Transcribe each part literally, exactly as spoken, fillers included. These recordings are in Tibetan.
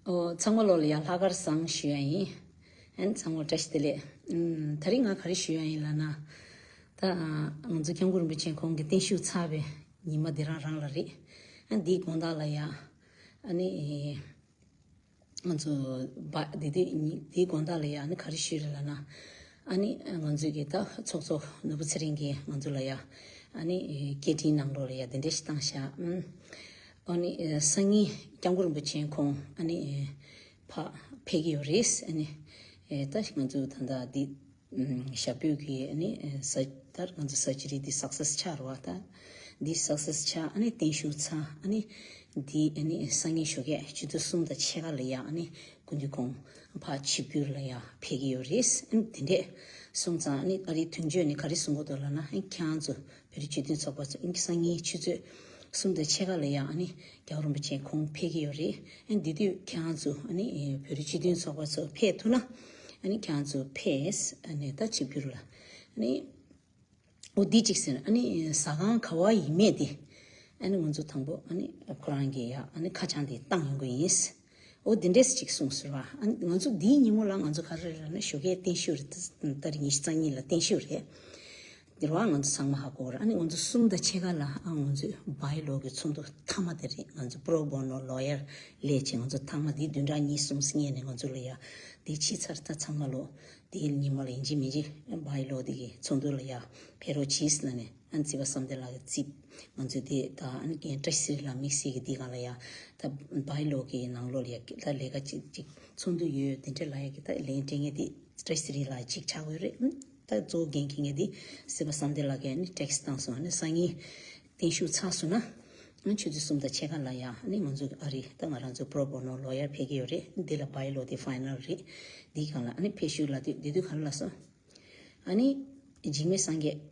ཨོ། ཚང་མ་ལོ་ལ་ཡང་ལྷག་དཀར་བཟང་ཞུ་ཡ་ཡིན། ཨན་ཚང་མ་བཀྲ་ཤིས་བདེ་ལེགས། ཨུམ། ད་རིང་ང་ག་རེ་ཞུ་ཡ་ཡིན་ལབ་ན། ད་ང་ཚོ་སྐྱབས་མགོན་རིན་པོ་ཆེ་ཁོང་གི་བརྟན་བཞུགས་ཚར་བའི་ཉི་མ་འདི་རང་རང་ལ་རེད། ཨན་འདིའི་དགོང་དག་ལ་ཡ། ཨ་ནི། ང་ཚོ་བ་འདི་དེ་ཉི་འདིའི་དགོང་དག་ལ་ཡ་ཨ་ནི་ག་རེ་ཞུས་རེད་ལབ་ན། ཨ་ནི་ང་ཚོའི་གི་ད་ཚོགས་གཙོ་ནོར་བུ་ཚེ་རིང་གིས་ང་ཚོ་ལ་ཡ་ཨ་ནི་སྐད་འཕྲིན་ནང་ལོགས་ལ་ཡ་དེ་འདྲ་ཞིག་བཏང་ཤག་ཨ་ནི་སང་ཉིན་སྐྱབས་མགོན་རིན་པོ་ཆེ་ཁོང་ཨ་ནི་ཕ་ཕེབས་ཀྱི་ཡོད་རེད། ཨ་ནི་ད་ང་ཚོ་ད་ལྟ་འདི། ཞབས་བྲོ་གི་ཨ་ནི་ས་ལྟར་ང་ཚོ་surgery འདི་success ཆགས་རེད་བ། ད་འདི་success ཆགས། ཨ་ནི་བརྟན་བཞུགས་ཚར། ཨ་ནི་འདི་ཨ་ནི་སང་ཉིན་ཞོགས་ཀས་ཆུ་ཚོད་གསུམ་དང་ཕྱེད་ཀ་ལ་ཡ་ཨ་ནི་སྐུ་མདུན་ཁོང་ཕར་ཆིབས་བསྒྱུར་ལ་ཡ་ཕེབས་ཀྱི་ཡོད་རེད། ཨ་ནི་དེ་འདྲས་སོང་ཙང་ཨ་ནི་ཨ་རིའི་དོན་གཅོད་ནས་ག་རེ་གསུང་གི་འདུག་ལབ་ན། ཨ་ནི་ཁྱེད་རང་ཚོ་བོད་རིགས་སྤྱི་མཐུན་ཚོགས་པ་ཚོ་ཨ་ནི་སང་ཉིན་ཆུ་ཚོད་གསུམ་དང་ཕྱེད་ཀ་ལ་ཡ་ཨ་ནི་རྒྱལ་བ་རིན་པོ་ཆེ་ཁོང་ཕེབས་ཀྱི་ཡོད་རེད། ཨ་ནི་འདི་དུས་ཁྱེད་རང་ཚོ་ཨ་ནི་བོད་རིགས་སྤྱི་མཐུན་ཚོགས་པ་ཚོ་ཕེབས་ཐུབ་ན། ཨ་ནི་ཁྱེད་རང་ཚོ་ཕེབས། ཨ་ནི་ད་ཆིབས་བསྒྱུར་ལ། ཨ་ནི་འོ་འདི་གཅིག་ཟེར། ཨ་ནི་ཟ་ཁང་ག་བ་ཡིན་མེད་དེ། ཨ་ནི་ང་ཚོ་དང་པོ་ཨ་ནི་ཁོ་རང་གིས་ཡ་ཨ་ནི་ཁ་བྱང་དེ་བཏང་ཡོང་གི་ཡིན། འོ་འདི་འདྲས་གཅིག་གསུངས་ཟེར་བ། ཨ་ནི་ང་ཚོ་འདིའི་ཉིན་མོ་ལ་ང་ཚོ་ག་རེ་རེད་ལབ་ན་ཞོགས་ཀས་བརྟན་བཞུགས་རེད། ད་རེས་ཉི་ཤུ་རྩ་གཉིས་ལ་བརྟན་བཞུགས་རེད། འདིར་བ་ང་ཚོ་ཚང་མ་ཧ་གོ་ར། ཨ་ནི་ང་ཚོ་གསུམ་དང་ཕྱེད་ཀ་ལ་ཨ་ང་ཚོའི་བྷའི་ལོ་གི་ཚོགས་འདུ་མཐའ་མ་དེ་རེད། ང་ཚོ་pro bono lawyer ལས་བྱེད་ང་ཚོ་ཐང་མ་འདི་བདུན་ཕྲག་གཉིས་གསུམ་སྔོན་ནས་ང་ཚོ་ལ་ཡ་འདི་ཕྱི་ཚར། ད་ཚང་མ་ལོ་འདི་ཉི་མ་ལ་ཡིན་གཅིག་མིན་གཅིག་བྷའི་ལོ་འདི་གི་ཚོགས་འདུ་ལ་ཡ་ཕེབས་རོགས་གྱིས་ལབ་ནས། ཨ་ནི་རྩིས་པ་བསམ་གཏན་ལགས་ཀྱིས་རྩིས་ང་ཚོ་འདི་ད་ཨ་ནི་རྒན་བཀྲ་ཤིས་ཚེ་རིང་ལགས་དམིགས་བསལ་གྱི་འདི་སྒང་ལ་ཡ་ད་བྷའི་ལོ་གི་ནང་ལོགས་ལ་ཡ་ད་ལས་ཀ་གཅིག་གཅིག་ཚོགས་འདུ་ཡོད་དེ་འདྲ་ལ་ཡ་གི་ད་ལན་སྤྲད་མཁན་འདི་བཀྲ་ཤིས་ཚེ་རིང་ལགས་གཅིག་ཆགས་ཡོད་རེད། ཨུམ། ད་གཙོ་བོ་འགན་འཁྱེར་མཁན་འདི་རྩིས་པ་བསམ་གཏན་ལགས་ཀྱིས་ཨ་ནི་ཊེག་སི་བཏང་སོང་། ཨ་ནི་སང་ཉིན་བརྟན་བཞུགས་ཚར་སོང་ན། ཨ་ནི་ཆུ་ཚོད་གསུམ་དང་ཕྱེད་ཀ་ལ་ཡ་ཨ་ནི་ང་ཚོ་ཨ་རི་ད་ང་རང་ཚོ་pro bono lawyer ཕེབས་ཀྱི་ཡོད་རེད། འདི་ལ་བྷའི་ལོ་དེ་ཕའི་ནལ་རེད། འདི་སྒང་ལ་ཨ་ནི་ཕེབས་ཞུ་ལབ་དུས་འདི་དུས་ག་རེ་ལབ་སོང་། ཨ་ནི་འཇིགས་མེད་སངས་རྒྱས།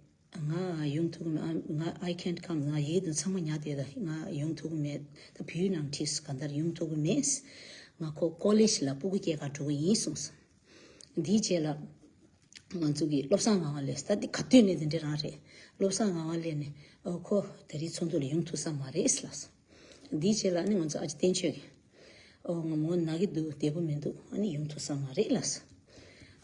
ང་ཡོང་ཐུབ་ཀྱི་མེད། ང་I can't come. ང་ཡིག་དང་ཚང་མ་ཉར་བསྡད། ད་ང་ཡོང་ཐུབ་ཀྱི་མེད། ད་བོད་ནང་ཁྲིད་སོང་། གང་ལྟར་ཡོང་ཐུབ་ཀྱི་མེད། ང་ཁོ་ཀོ་ལེཇ་ལ་སྤུ་གུ་སྐྱེལ་གར་འགྲོ་གི་ཡིན་གསུངས་སོང་། འདིའི་རྗེས་ལ་ང་ཚོ་གི་བློ་བཟང་ངག་དབང་སླེབས། ད་འདི་ག་དུས་ནས་འདི་འདྲ་རང་རེད། བློ་བཟང་ངག་དབང་སླེབས་ནས་ཨོ་ཁོ་དེ་རིང་ཚོགས་འདུ་ལ་ཡོང་ཐུབ་ས་མ་རེད་ལབ་སོང་། འདིའི་རྗེས་ལ་ནི་ང་ཚོ་ཨ་ཅེ་བསྟན་ཆོས་ཀྱིས། ཨོ་ང་མོ་ན་གི་འདུག་བདེ་པོ་མི་འདུག་ཨ་ནི་ཡོང་ཐུབ་ས་མ་རེད་ལབ་སོང་།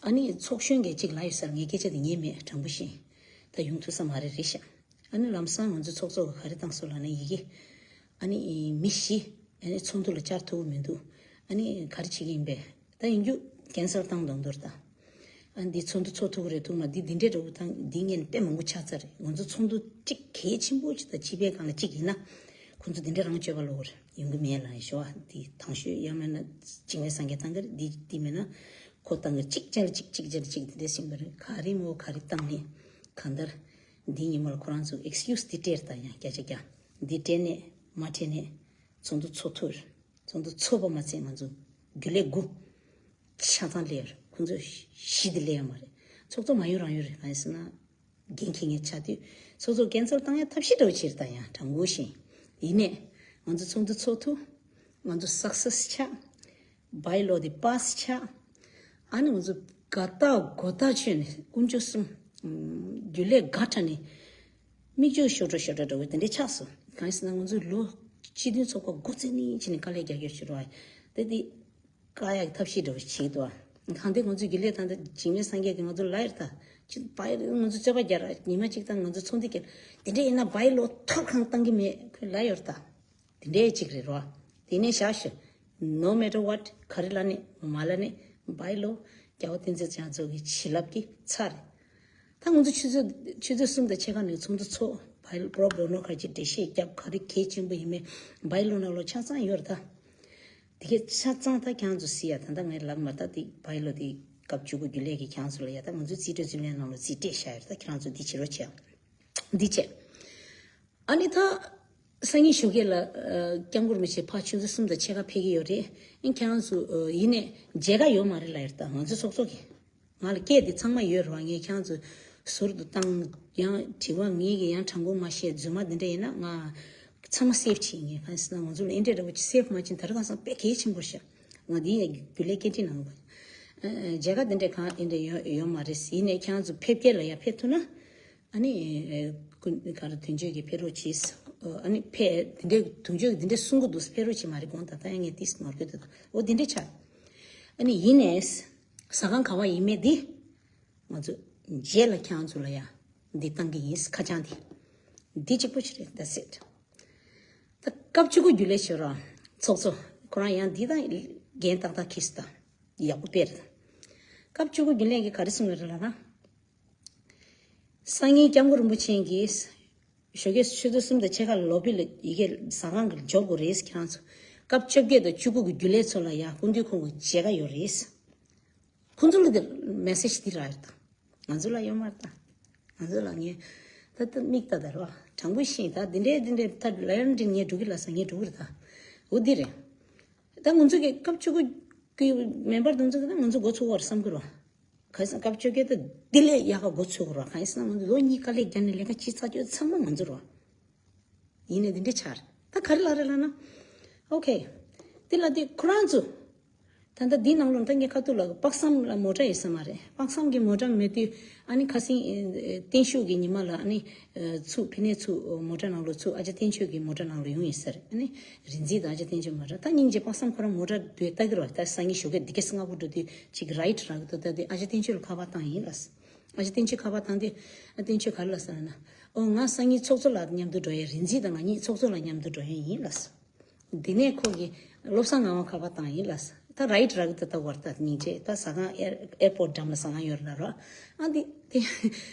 ཨ་ནི་ཚོགས་གཞོན་གྱིས་གཅིག་ལབ་ཡོད་ས་རེད། ངས་སྐད་ཆ་དེ་ཉན་མེད། དྲང་པོ་བཤད། ད་ཡོང་ཐུབ་ས་མ་རེད་རེད་ཤག་ཨ་ནི་ལམ་སང་ང་ཚོ་ཚོགས་གཙོ་གིས་ག་རེ་བཏང་སོང་ལབ་ན་ཡི་གེ། ཨ་ནི་མི་བཞི་ཨ་ནི་ཚོགས་འདུ་ལ་བཅར་ཐུབ་ཀྱི་མི་འདུག་ཨ་ནི་ག་རེ་བྱེད་ཀྱི་ཡིན་པས། ད་ཡིན་རྒྱུ་ཀན་སལ་བཏང་བཏང་འདུག་ད། ཨ་ནི་འདི་ཚོགས་འདུ་ཚོགས་ཐུབ་ཀྱི་རེད་འདུག་མ། འདི་འདི་འདྲའི་འདྲ་བོ་དང་འདི་ངས་དཔེ་མང་པོ་ཆགས་ཚར་རེད། ང་ཚོ་ཚོགས་འདུ་གཅིག་གལ་ཆེན་པོ་ཅིག་དང་སྤྱི་པའི་སྒང་ལ་གཅིག་ཡིན་ན། ཁོང་ཚོ་འདི་འདྲ་རང་སྤྱོད་པ་ལོག་ཡོང་གི་མེད་ལ་ཞོ་བ་འདི་དང་ཤོས་ཡང་མེད་ན་འཇིགས་མེད་སངས་རྒྱས་བཏང་གི་རེད། འདི་འདི་མེད་ན་ཁོ་བཏང་གི་རེད། གཅིག་ཅར་གཅིག་གཅིག་ཅར་གཅིག་འདི་འདྲ་ཞིག་མ་རེད། ག་རེ་མོ་ག་རེ་བཏང་ནས་གང་ལྟར་འདི་ཉིན་མོ་ལ་ཁོ་རང་ཚོ་ཨེག་སི་ཀིའུ་སི་འདི་སྤྲད་ད་ཡང་བརྒྱ་ཆ་བརྒྱ་འདི་སྤྲད་ནས་མ་སྤྲད་ནས་ཚོགས་འདུ་ཚོགས་ཐུབ། ཚོགས་འདུ་ཚོགས་པ་མ་ཚད་ང་ཚོ་རྒྱུན་ལས་དགུ་ཆ་ཚང་སླེབས་ཡོད་རེད། ཁོང་ཚོ་བཞི་དེ་སླེབས་ཡོད་མ་རེད། ཚོགས་གཙོ་མ་ཡོང་རང་ཡོང་རེད། གང་ཡིན་ཟེར་ན་འགན་འཁྱེར་མཁན་ཆགས་དུས་ཚོགས་གཙོ་ཀན་སལ་བཏང་ཡ་ཐབས་ཤེས་འདྲ་བོ་བྱས་རེད། ད་ཡང་དྲང་པོ་བཤད་ཡིན་ནས་ང་ཚོ་ཚོགས་འདུ་ཚོགས་ཐུབ། ང་ཚོ་སག་སེ་སི་ཆགས། བྷའི་ལོ་དེ་པ་སི་ཆགས། ཨ་ནི་ང་ཚོ་དགའ་ཐག་མགོ་ཐག་ཆོད་ནས་དཀོན་མཆོག་གསུམ་རྒྱུན་ལས་དགའ་དྲགས་ནས་མིག་ཆུ་ཤོར་འགྲོ་ཤོར་འགྲོ་འདྲ་བོ་དེ་འདྲ་ཆགས་སོང་། གང་ཡིན་ཟེར་ན་ང་ཚོའི་ལོ་སྤྱི་མཐུན་ཚོགས་པ་འགོ་བཙུགས་ནས་ཕྱིན་ནས་དཀའ་ལས་རྒྱག་རྒྱུ་ཞིག་རེད་བ། དེ་དེ་བཀག་ཡག་གི་ཐབས་ཤེས་འདྲ་བོ་ཞིག་བྱེད་ཀྱི་འདུག་བ། གང་ལྟར་ང་ཚོའི་རྒྱུན་ལས་དང་འཇིགས་མེད་སངས་རྒྱས་ཀྱིས་ང་ཚོ་ལབ་ཡོད་རེད། ད་ཅི་བྷའི་ང་ཚོ་རྩོད་པ་རྒྱག་ར་ཉི་མ་གཅིག་དང་ང་ཚོ་ཚོགས་འདུ་རྒྱག་དེ་འདྲ་ཡིན་ན་བྷའི་ལོ་ཐོབ་ཐང་བཏང་གི་མེད་ཁོས་ལབ་ཡོད་རེད་ད། དེ་འདྲའི་གཅིག་རེད་རོ། དེ་ནས་བཞག་ཞུ། No matter what ག་རེ་ལབ་ནས་མ་ལབ་ནས་བྷའི་ལོ་རྒྱལ་བ་བསྟན་འཛིན་རྒྱ་མཚོ་གི་བྱིན་རླབས་ཀྱི་ཚར། ད་ང་ཚོ་ཆུ་ཚོད་ཆུ་ཚོད་གསུམ་དང་ཕྱེད་ཀ་ནས་ཚོགས་འདུ་ཚོགས་བྷའི་ལོ་པོ་རོ་བོ་ནོ་ཁ་ཅིག་འགྲེལ་བཤད་རྒྱབ་ག་རེ་གལ་ཆེན་པོ་ཡིན་མིན་བྷའི་ལོ་ནང་ལོགས་ཆ་ཚང་ཡོད་རེད་ད། དེ་གས་ཆ་ཚང་ད་ཁྱང་ཚོ་སི་ཡ་ད་ད་ངས་ལབ་མ་ད་དེ་བྷའི་ལོ་དེ་སྐབས་བཅུ་དགུ་རྒྱུན་ལས་ཀྱི་ཁྱང་ཚོ་ལ་ཡ་ད་ང་ཚོའི་རྩིས་སྤྲོད་རྩིས་མེད་ནང་ལོགས་རྩིས་སྤྲད་བཞག་ཡོད་རེད་ད། ཁྱེད་རང་ཚོ་འདི་བྱེད་རོགས་བྱེད་ཨ། འདི་བྱེད། ཨ་ནི་ད། སང་ཉིན་ཞོགས་ཀས་ལ་ཨ་སྐྱབས་མགོན་རིན་པོ་ཆེ་ཕར་ཆུ་ཚོད་གསུམ་དང་ཕྱེད་ཀ་ཕེབས་ཀྱི་ཡོད་རེད། ཨ་ཁྱེད་རང་ཚོ་ཨ་ཡིན་ནས་མཇལ་ཁ་ཡོད་མ་རེད་ལབ་ཡོད་རེད་ད། ང་ཚོའི་ཚོགས་གཙོ་གིས་ང་ལ་སྐད་དེ་ཚང་མ་ཡོད་རེད་བ། ངས་ཁྱེད་རང་ཚོ་ཟུར་དུ་བཏང་ཡང་དྲི་བ་ངས་ཀྱིས་ཡང་དྲང་པོ་མ་བཤད་རྫུན་མ་འདི་འདྲ་ཡིན་ན་ང་ཚང་མ་སེབ་བྱེད། ངས་གང་ཟེར་ན་ང་ཚོ་ལ་ཨེ་འདྲས་འདྲ་བོ་ཅིག་སེབ་མ་བྱེད་ན་ད་རེས་ཁ་སང་དཔེ་གལ་ཆེན་པོ་ཤག་ང་འདི་ཡང་རྒྱུན་ལས་སྐད་འཕྲིན་ནང་གོ་ཨ་མཇལ་ཁ་འདི་འདྲས་གང་ཨེ་འདྲས་ཡོད་ཡོད་མ་རེད། ཡིན་ནས་ཁྱེད་རང་ཚོ་ཕེབས་སྐྱེལ་ལ་ཡང་ཕེབས་ཐུབ་ན། ཨ་ནི། ཨེ། ཀུན་ག་རེ་དོན་གཅོད་ཀྱི་ཕེབས་རོགས་གྱིས། ཨ་ནི་ཕེ་དེ་འདྲའི་དུང་ཆོས་དེ་འདྲའི་གསུང་གི་འདུག་ཕེ་རོ་ཆེ་མ་རེད་དགོངས་དག་ད་ཡང་ངས་ཏིས་ནོར་གི་འདུག་འོ་དེ་འདྲའི་ཆགས། ཨ་ནི་ཡིན་ནས་ཟ་ཁང་ག་བ་ཡིན་མེད་དེ་ང་ཚོ་རྗེས་ལ་ཁྱེད་རང་ཚོ་ལ་ཡང་འདི་བཏང་གི་ཡིན་ཁ་བྱང་འདི་འདི་གཅིག་པོ་ཆེ་རེད། That's it། ད་སྐབས་བཅུ་དགུ་རྒྱུན་ལས་བྱེད་རོགས་ཚོགས་གཙོ་ཁོ་རང་ཡང་འདི་དང་འགན་ཏག་ཏག་འཁྱེར་སོང་ད་ཡག་པོ་དཔེ་རེད། སྐབས་བཅུ་དགུ་རྒྱུན་ལས་ཀྱིས་ག་རེ་གསུངས་ཡོད་རེད་ལབ་ན། སང་ཉིན་སྐྱབས་མགོན་རིན་པོ་ཆེ་གིས་ཞོགས་ཀས་ཆུ་ཚོད་གསུམ་དང་ཕྱེད་ཀ་ལ་ལོ་བི་ལ་ཡི་གེ་ཟ་ཁང་གི་འཇོག་དགོས་རེད། ཁྱེད་རང་ཚོ་སྐབས་བཅོ་བརྒྱད་དང་བཅུ་དགུ་གི་རྒྱུན་ལས་ཚོ་ལ་ཡང་སྐུ་མདུན་ཁོང་གི་མཇལ་ཁ་ཡོད་རེད། ཁོང་ཚོ་ལ་དེ་མེ་སེ་ཇི་དེ་རག་ཡོད་ད། ང་ཚོ་ལ་ཡོད་མ་རེད་ད། ང་ཚོ་ལ་ངས་ད་ལྟ་མིག་ལྟ་ད་རོ་དྲང་པོ་ཤེས་ད་འདི་འདྲས་འདི་འདྲས་ད་ལ་ཡོན་འདྲི་ངས་འགྲོ་གི་ལ་ས་ངས་འགྲོ་གི་རེད་ད། འོ་འདི་རེད། ད་ང་ཚོ་གི་སྐབས་བཅུ་དགུ་གི་མེམ་བར་དེ་ཚོ་གི་ད་ང་ཚོ་འགོ་ཚུགས་པར་བསམ་གི་རོ། ག་ས་སྐབས་བཅོ་བརྒྱད་དུ་འདི་ལས་ཡག་ག་འགོ་ཚུགས་རོགས། གང་ཡིན་ཟེར་ན་ང་ཚོ་ལོ་གཉིས་དཀའ་ལས་བརྒྱབ་ནས་ལས་ཀ་བྱེད་ཚར་ཆོད་ཚང་མ་ང་ཚོ་རོགས། ཡིན་ནས་འདི་འདྲས་ཆགས་རེད། ད་ག་རེ་ལབ་རེད་ལབ་ན། ཨོ་ཁེ། འདི་ལ་དེ་ཁོ་རང་ཚོ། ད་ལྟ་འདི་ནང་ལོགས་ད་ངས་ཁ་ཐུག་ལ་དཔག་བསམ་ལ་མོ་ཊ་ཡོད་ས་མ་རེད། དཔག་བསམ་གྱི་མོ་ཊ་མེད་དུས་ཨ་ནི་ཁ་སང་བརྟན་བཞུགས་ཀྱི་ཉི་མ་ལ་ཨ་ནི་ཚུགས་ཕི་ནས་ཚུགས་མོ་ཊ་ནང་ལོགས་ཚུགས་ཨ་ཅག་བསྟན་ཆོས་ཀྱི་མོ་ཊ་ནང་ལོགས་ཡོང་ཡིན་ས་རེད། ཨ་ནི། རིག་འཛིན་དང་ཨ་ཅག་བསྟན་ཆོས་མ་རེད། ད་སྙིང་རྗེ་དཔག་བསམ་ཁོ་རང་མོ་ཊ་དུས་ལྟ་གི་རོགས། ད་སང་ཉིན་ཞོགས་ཀས་འདི་ག་སྔ་པོ་འགྲོ་དུས་ཅིག་རའིཊ་རག་གི་འདུག་ད་དེ་ཨ་ཅག་བསྟན་ཆོས་ལ་ཁ་པར་བཏང་ཡིན་ལགས། ཨ་ཅག་བསྟན་ཆོས་ཁ་པར་བཏང་དུས་ཨ་བསྟན་ཆོས་ག་རེ་ལབ་ཟེར་ན། ཨོ་ང་སང་ཉིན་ཚོགས་གཙོ་ལགས་མཉམ་དུ་འགྲོ་ཡ་རིག་འཛིན་དང་ང་གཉིས་ཚོགས་གཙོ་ལགས་མཉམ་དུ་འགྲོ་ཡ་ཡིན་ལགས། དེ་ནས་ཁོ་གིས་བློ་བཟང་ངག་དབང་ཁ་པར་བཏང་ཡིན་ལགས། ད་རའིཊ་རག་གི་འདུག་ད་བར་ད་སྙིང་རྗེ་ད་ཟ་ཁང་ཨེར་ཨེར་པོརཊ་འགྲམ་ལ་ཟ་ཁང་ཡོད་རེད་ལབ་རོགས། ཨ་འདི་དེ་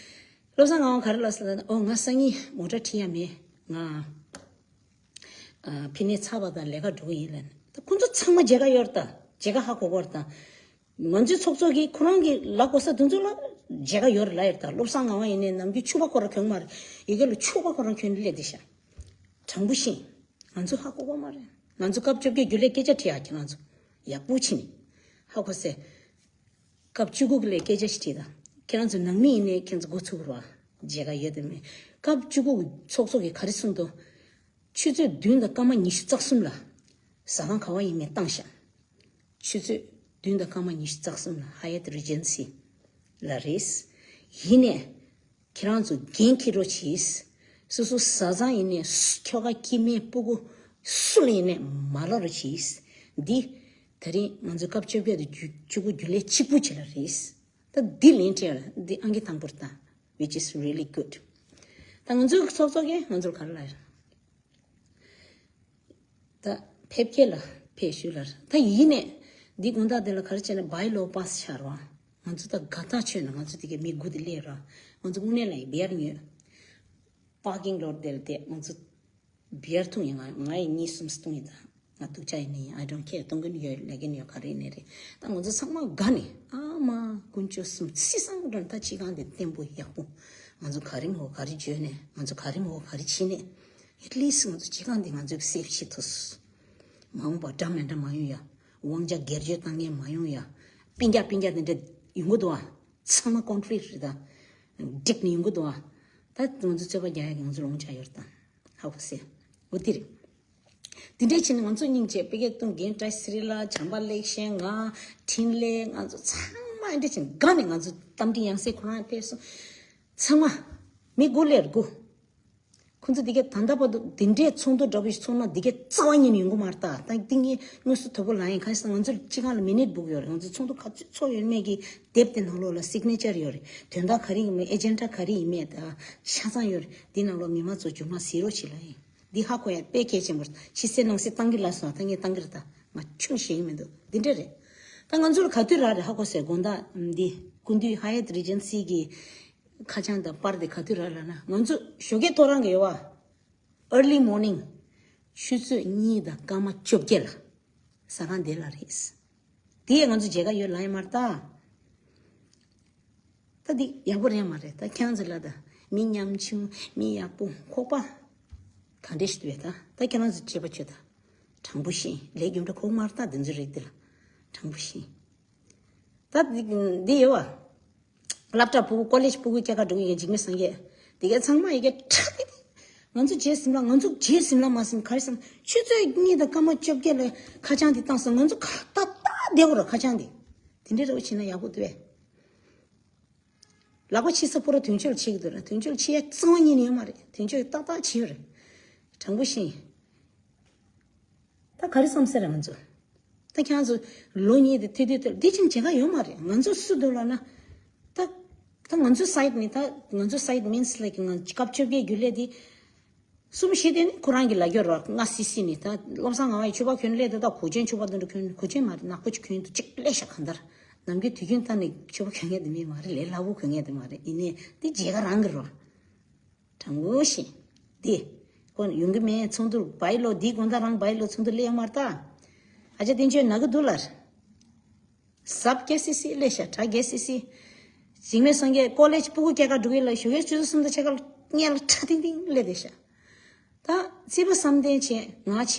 བློ་བཟང་ངག་དབང་ག་རེ་ལབ་ཟེར་ན། ཨོ་ང་སང་ཉིན་མོ་ཊ་ཁྲིད་ཡ་མེད་ང་། ཨ་ཕི་ནས་ཚར་བ་དང་ལས་ཀ་འགྲོ་གི་ཡིན་ལབ་ནས། ད་ཁོང་ཚོ་ཚང་མ་མཇལ་ཁ་ཡོད་རེད་ད། མཇལ་ཁ་ཧ་གོ་གོ་རེད་ད། ང་ཚོའི་ཚོགས་གཙོ་གིས་ཁོ་རང་གི་ལ་གོ་ས་དེ་ཚོ་ལ་མཇལ་ཁ་ཡོད་རེད་ལབ་ཡོད་རེད་ད། བློ་བཟང་ངག་དབང་ཡིན་ནའི་ནམ་རྒྱུན་ཕྱུ་པ་ཁོ་རང་གྱོན་མ་རེད། ཡི་གེ་ལ་ཕྱུ་པ་ཁོ་རང་གྱོན་སླེབས་བསྡད་ཤག་དྲང་པོ་བཤད། ང་ཚོ་ཧ་གོ་གོ་མ་རེད། ང་ཚོ་སྐབས་བཅོ་བརྒྱད་རྒྱུན་ལས་སྐད་ཆ་དྲིས་ཡ་ཁྱེད་རང་ཚོ་ཡག་པོ་བྱས་ནས་ཧ་གོ་སེ། སྐབས་བཅུ་དགུ་གི་ལས་སྐད་ཆ་ཞིག་དྲིས་དང་། ཁྱེད་རང་ཚོ་ནང་མི་ཡིན་ནའི་ཁྱེད་ཚོ་འགོ་ཚུགས་རོགས། མཇལ་ཁ་ཡོད་དམ་མེད། སྐབས་བཅུ་དགུ་གི་ཚོགས་གཙོ་གིས་ག་རེ་གསུངས་འདུག་ཆུ་ཚོད་བདུན་དང་སྐར་མ་ཉི་ཤུ་རྩ་གསུམ་ལ་ཟ་ཁང་ག་བ་ཡིན་མིན་བཏང་ཤག་ཆུ་ཚོད་བདུན་དང་སྐར་མ་ཉི་ཤུ་རྩ་གསུམ་ལ་ཧ་ཡ་ཏི་རི་ཇེན་སི་ལ་རེད། ཡིན་ནའི་ཁྱེད་རང་ཚོ་འགན་འཁྱེར་རོགས་གྱིས། སོ་སོ་བཟའ་ཚང་ཡིན་ནའི་ཁྱོ་ག་སྐྱེ་དམན་སྤུ་གུ་སུ་ལ་ཡིན་ནའི་མ་ལབ་རོགས་གྱིས། འདི་ད་རིང་ང་ཚོའི་སྐབས་བཅོ་བརྒྱད་དང་བཅུ་དགུ་རྒྱུན་ལས་གཅིག་པུ་བྱེད་ལ་རེད། ད་འདི་ལན་སྤྲད་ལ་འདི་ཨང་ཀི་དང་པོར་བཏང་། Which is really good. ད་ང་ཚོའི་ཚོགས་གཙོ་གིས་ང་ཚོར་ག་རེ་ལབ་ཡོད། ད་ཕེབས་སྐྱེལ་ལ་ཕེབས་ཞུ་ལ་ད་ཡིན་ནས་འདི་དགོང་དག་འདི་ལ་ག་རེ་བྱས་ན་བྷའི་ལོ་པཱ་སི་ཆགས་རོགས། ང་ཚོ་ད་དགའ་ཐག་ཆོད་ན་ང་ཚོ་འདི་གའི་མི་དགུ་འདི་སླེབས་རོགས། ང་ཚོ་དངོས་གནས་ལ་ཡིན་བེར་ཉོས། པར་ཀིང་ལོར་འདིར་བསྡད་ང་ཚོ་བེར་འཐུང་ཡིན། ང་ང་ཡི་གཉིས་གསུམ་འཐུང་ཡིན། ད་ང་སྡུག་ཅག་ཡིན་ནི་ཡིན། I don't care. གཏོང་གིན་ཡོད་ལས་གིན་ཡོད་ག་རེ་ཡིན་ནི་རེད། ད་ང་ཚོ་ཚང་མ་དགའ་ནས་ཨ་མ་དཀོན་མཆོག་གསུམ་སྲིད་སང་འགྲོ་ན་ད་སྤྱི་ཁང་འདི་བརྟན་པོ་ཡག་པོ། ང་ཚོ་ག་རེ་མོ་ག་རེ་བརྗོད་ནས་ང་ཚོ་ག་རེ་མོ་ག་རེ་བྱེད་ནས། At least ང་ཚོ་སྤྱི་ཁང་འདི་ང་ཚོས་སེབ་བྱེད་ཐུབ། མ་འོངས་པ་འདྲ་མི་འདྲ་མ་ཡོང་ཡ། དབང་ཆ་སྒེར་གཅོད་བཏང་མཁན་མ་ཡོང་ཡ། སྤུན་ཀྱག་སྤུན་ཀྱག་དེ་འདྲ་ཡོང་གི་འདུག་ཨ། ཚང་མ་ཀོན་ཕི་ལིག་རེད་ད། འགྲིག་ནས་ཡོང་གི་འདུག་ཨ། ད་ང་ཚོ་རྩོད་པ་རྒྱག་ཡ་གི་ང་ཚོ་ལོང་ཆ་ཡོད་རེད་ད། ཧ་གོ་སེ། འོ་དེ་རེད། དེ་འདྲས་བྱས་ནས་ང་ཚོ་སྙིང་རྗེ་པེ་ཀེ་ཏུང་རྒན་བཀྲ་ཤིས་རི་ལ་བྱམས་པ་ལེགས་བཤད་ང་འཕྲིན་ལས་ང་ཚོ་ཚང་མ་འདྲ་བྱས་ནས་དགའ་ནས་ང་ཚོ་རྟ་མགྲིན་ཡང་སེ་ཁོ་རང་ཕེབས་སོང་། ཚང་མ་མི་དགུ་ལས་དགུ། ཁོང་ཚོ་འདི་གའི་ད་ལྟ་བར་དུ་འདི་འདྲའི་ཚོགས་འདུ་འདྲ་པོ་ཞིག་ཚོགས་ན་འདི་གའི་རྩ་བ་ཉིད་ནས་ཡོང་གི་མ་རེད་ད། ད་འདི་ངས་དངོས་སུ་དོ་པོ་ལངས་ཡིན། གང་ཡིན་ཟེར་ན་ང་ཚོ་སྤྱི་ཁང་ལ་མི་ནིཊ་བུག་ཡོད་རེད། ང་ཚོ་ཚོགས་འདུ་ག་ཚོད་ཚོགས་ཡོད་མེད་ཀྱི་དེབ་དེ་ནང་ལོགས་ལ་སིག་ནེ་ཅར་ཡོད་རེད། དོན་དག་ག་རེ་ཡིན་མིན་ཨེ་ཇེན་ཌ་ག་རེ་ཡིན་མིན་ད་ཆ་ཚང་ཡོད་རེད། འདི་ནང་ལོགས་མི་མང་ཚོ་རྒྱུས་མ་གཟིགས་རོགས་བྱེད་ལབ་ཡིན། འདི་ཧ་གོ་ཡ་དཔེ་གལ་ཆེན་པོ་རེད། ཕྱི་གསལ་ནང་གསལ་བཏང་གི་ལབ་སོང་། ད་ངས་བཏང་གི་རེད་ད། ང་ཆུང་ཞིག་ཡིན་མི་འདུག་འདི་འདྲ་རེད། ད་ང་ཚོ་ལ་ག་དུས་རག་རེད་ཧ་གོ་སེ། དགོང་དག་འདི་སྐུ་མདུན་ཧ་ཡ་ཏི་རི་ཇེན་སི་གི་ཁ་བྱང་དང་པར་དེ་ག་དུས་རག་ལབ་ན། ང་ཚོ་ཞོགས་ཀས་ཐོ་རངས་ཀྱི་ཡོད་བ། Early morning ཆུ་ཚོད་གཉིས་དང་སྐར་མ་བཅོ་བརྒྱད་ལ་ཟ་ཁང་དེ་ལ་རེད། དེ་ཡས་ང་ཚོ་མཇལ་ཁ་ཡོད་ལབ་ཡ་མ་རེད་ད། ད་འདི་ཡག་པོ་རེད་མ་རེད། ད་ཁྱེད་རང་ཚོ་ལ་ད་མི་ཉམ་ཆུང་མི་ཡག་པོ་ཁོག་པ་ག་འདྲས་ཞིག་འདུག་བས། ད་ད་ཁྱེད་རང་ཚོ་བྱེད་པ་བྱོས་ད། དྲང་པོ་བཤད། ལས་རྒྱུ་འབྲས་ཁོག་དམར་ད་འདི་ཚོ་རིགས་འདི་ལ་དྲང་པོ་བཤད། ད་འདི་འདི་ཡོད་བ། སློབ་གྲྭ་ཕྲུ་གུ་ཀོ་ལེཇ་ཕྲུ་གུ་སྐྱེལ་ག་འགྲོ་གི་ཡོད་འཇིགས་མེད་སངས་རྒྱས། འདི་ག་ཚང་མ་ཡི་གེ་ཁྲག་གི་ང་ཚོ་རྗེས་ཟིན་ལ་ང་ཚོ་རྗེས་ཟིན་ལ་མ་ཟིན་ག་རེ་ཟིན་ཆུ་ཚོད་གཉིས་དང་སྐར་མ་བཅོ་བརྒྱད་ལ་ཁ་བྱང་འདི་བཏང་སོང་། ང་ཚོ་ཁ་ཏག་ཏག་བསྡད་དགོས་ར་ཁ་བྱང་འདི། དེ་འདྲའི་རོགས་བྱས་ན་ཡག་པོ་འདུག་བས། ལག་པ་ཕྱིས་ས་པོ་ར་དོན་གཅོད་ལ་ཕྱིས་ཀྱི་འདུག་ར། དོན་གཅོད་ལ་ཕྱིས་ཡ་རྩ་བ་ཉིད་ནས་ཡོད་མ་རེད། དོན་གཅོད་ཏག་ཏག་ཕྱིས་ཡོད་རེད། དྲང་པོ་བཤད། ད་ག་རེ་བསམ་ས་རེད་ང་ཚོ། ད་ཁྱེད་ཚོ་ལོ་གཉིས་དེ་ཐུས་ཐུས་ཐུས་འདི་ཅིག་བྱེད་ཀ་ཡོད་མ་རེད། ང་ཚོ་སུ་འདུག་ལབ་ན། ད་ད་ང་ཚོ་སའིད་ནས། ད་ང་ཚོ་སའིད་མིན་སི་ལའིཀ་ང་སྐབས་བཅོ་བརྒྱད་རྒྱུན་ལས་དེ། གསུམ་བཞི་དེ་ནི་ཁོ་རང་གི་ལ་རྒྱོ་རོ་ང་སི་སི་ནི། ད་བློ་བཟང་ངག་དབང་ཕྱུ་པ་གྱོན་སླེབས་དེ། ད་གོས་ཆེན་ཕྱུ་པ་དུ་འདྲ་གྱོན། གོས་ཆེན་མ་རེད། ནག་པོ་ཅིག་གྱོན་འདུག་ཅིག་སླེབས་ཤག་གང་ལྟར་ནམ་རྒྱུན་དུས་རྒྱུན་ད་ནི་ཕྱུ་པ་གྱོན་མཁན་དེ་མི་མ་རེད། ལས་སླ་པོ་གྱོན་མཁན་དེ་མ་རེད། ཡིན་ནའི་དེ་མཇལ་ཁ་རང་གི་རོ། དྲང་པོ་བཤད། དེ་ཁོ་ཡོང་གི་མེད། ཚོགས་འདུར་བའི་ལོ་འདིའི་དགོང་དག་རང་བའི་ལོ་ཚོགས་འདུར་སླེབས་ཡོད་མ་རེད་ད། ཨ་ཅག་བསྟན་ཆོས་ན་གི་འདུག་ལར། ཟབ་རྒྱས་སི་སི་སླེབས་ཤག་གྲ་རྒྱས་སི་སི། འཇིགས་མེད་སངས་རྒྱས་ཀོ་ལེཇ་སྤུ་གུ་སྐྱེས་ཀ་འགྲོ་གི་ལ། ཞོགས་ཀས་ཆུ་ཚོད་གསུམ་དང་ཕྱེད་ཀ་ལ་སྔས་ལ་ཁྲ་ཐིང་ཐིང་སླེབས་བསྡད་ཤག་ད་རྩིས་པ་བསམ་གཏན་བྱས། ང་བྱས།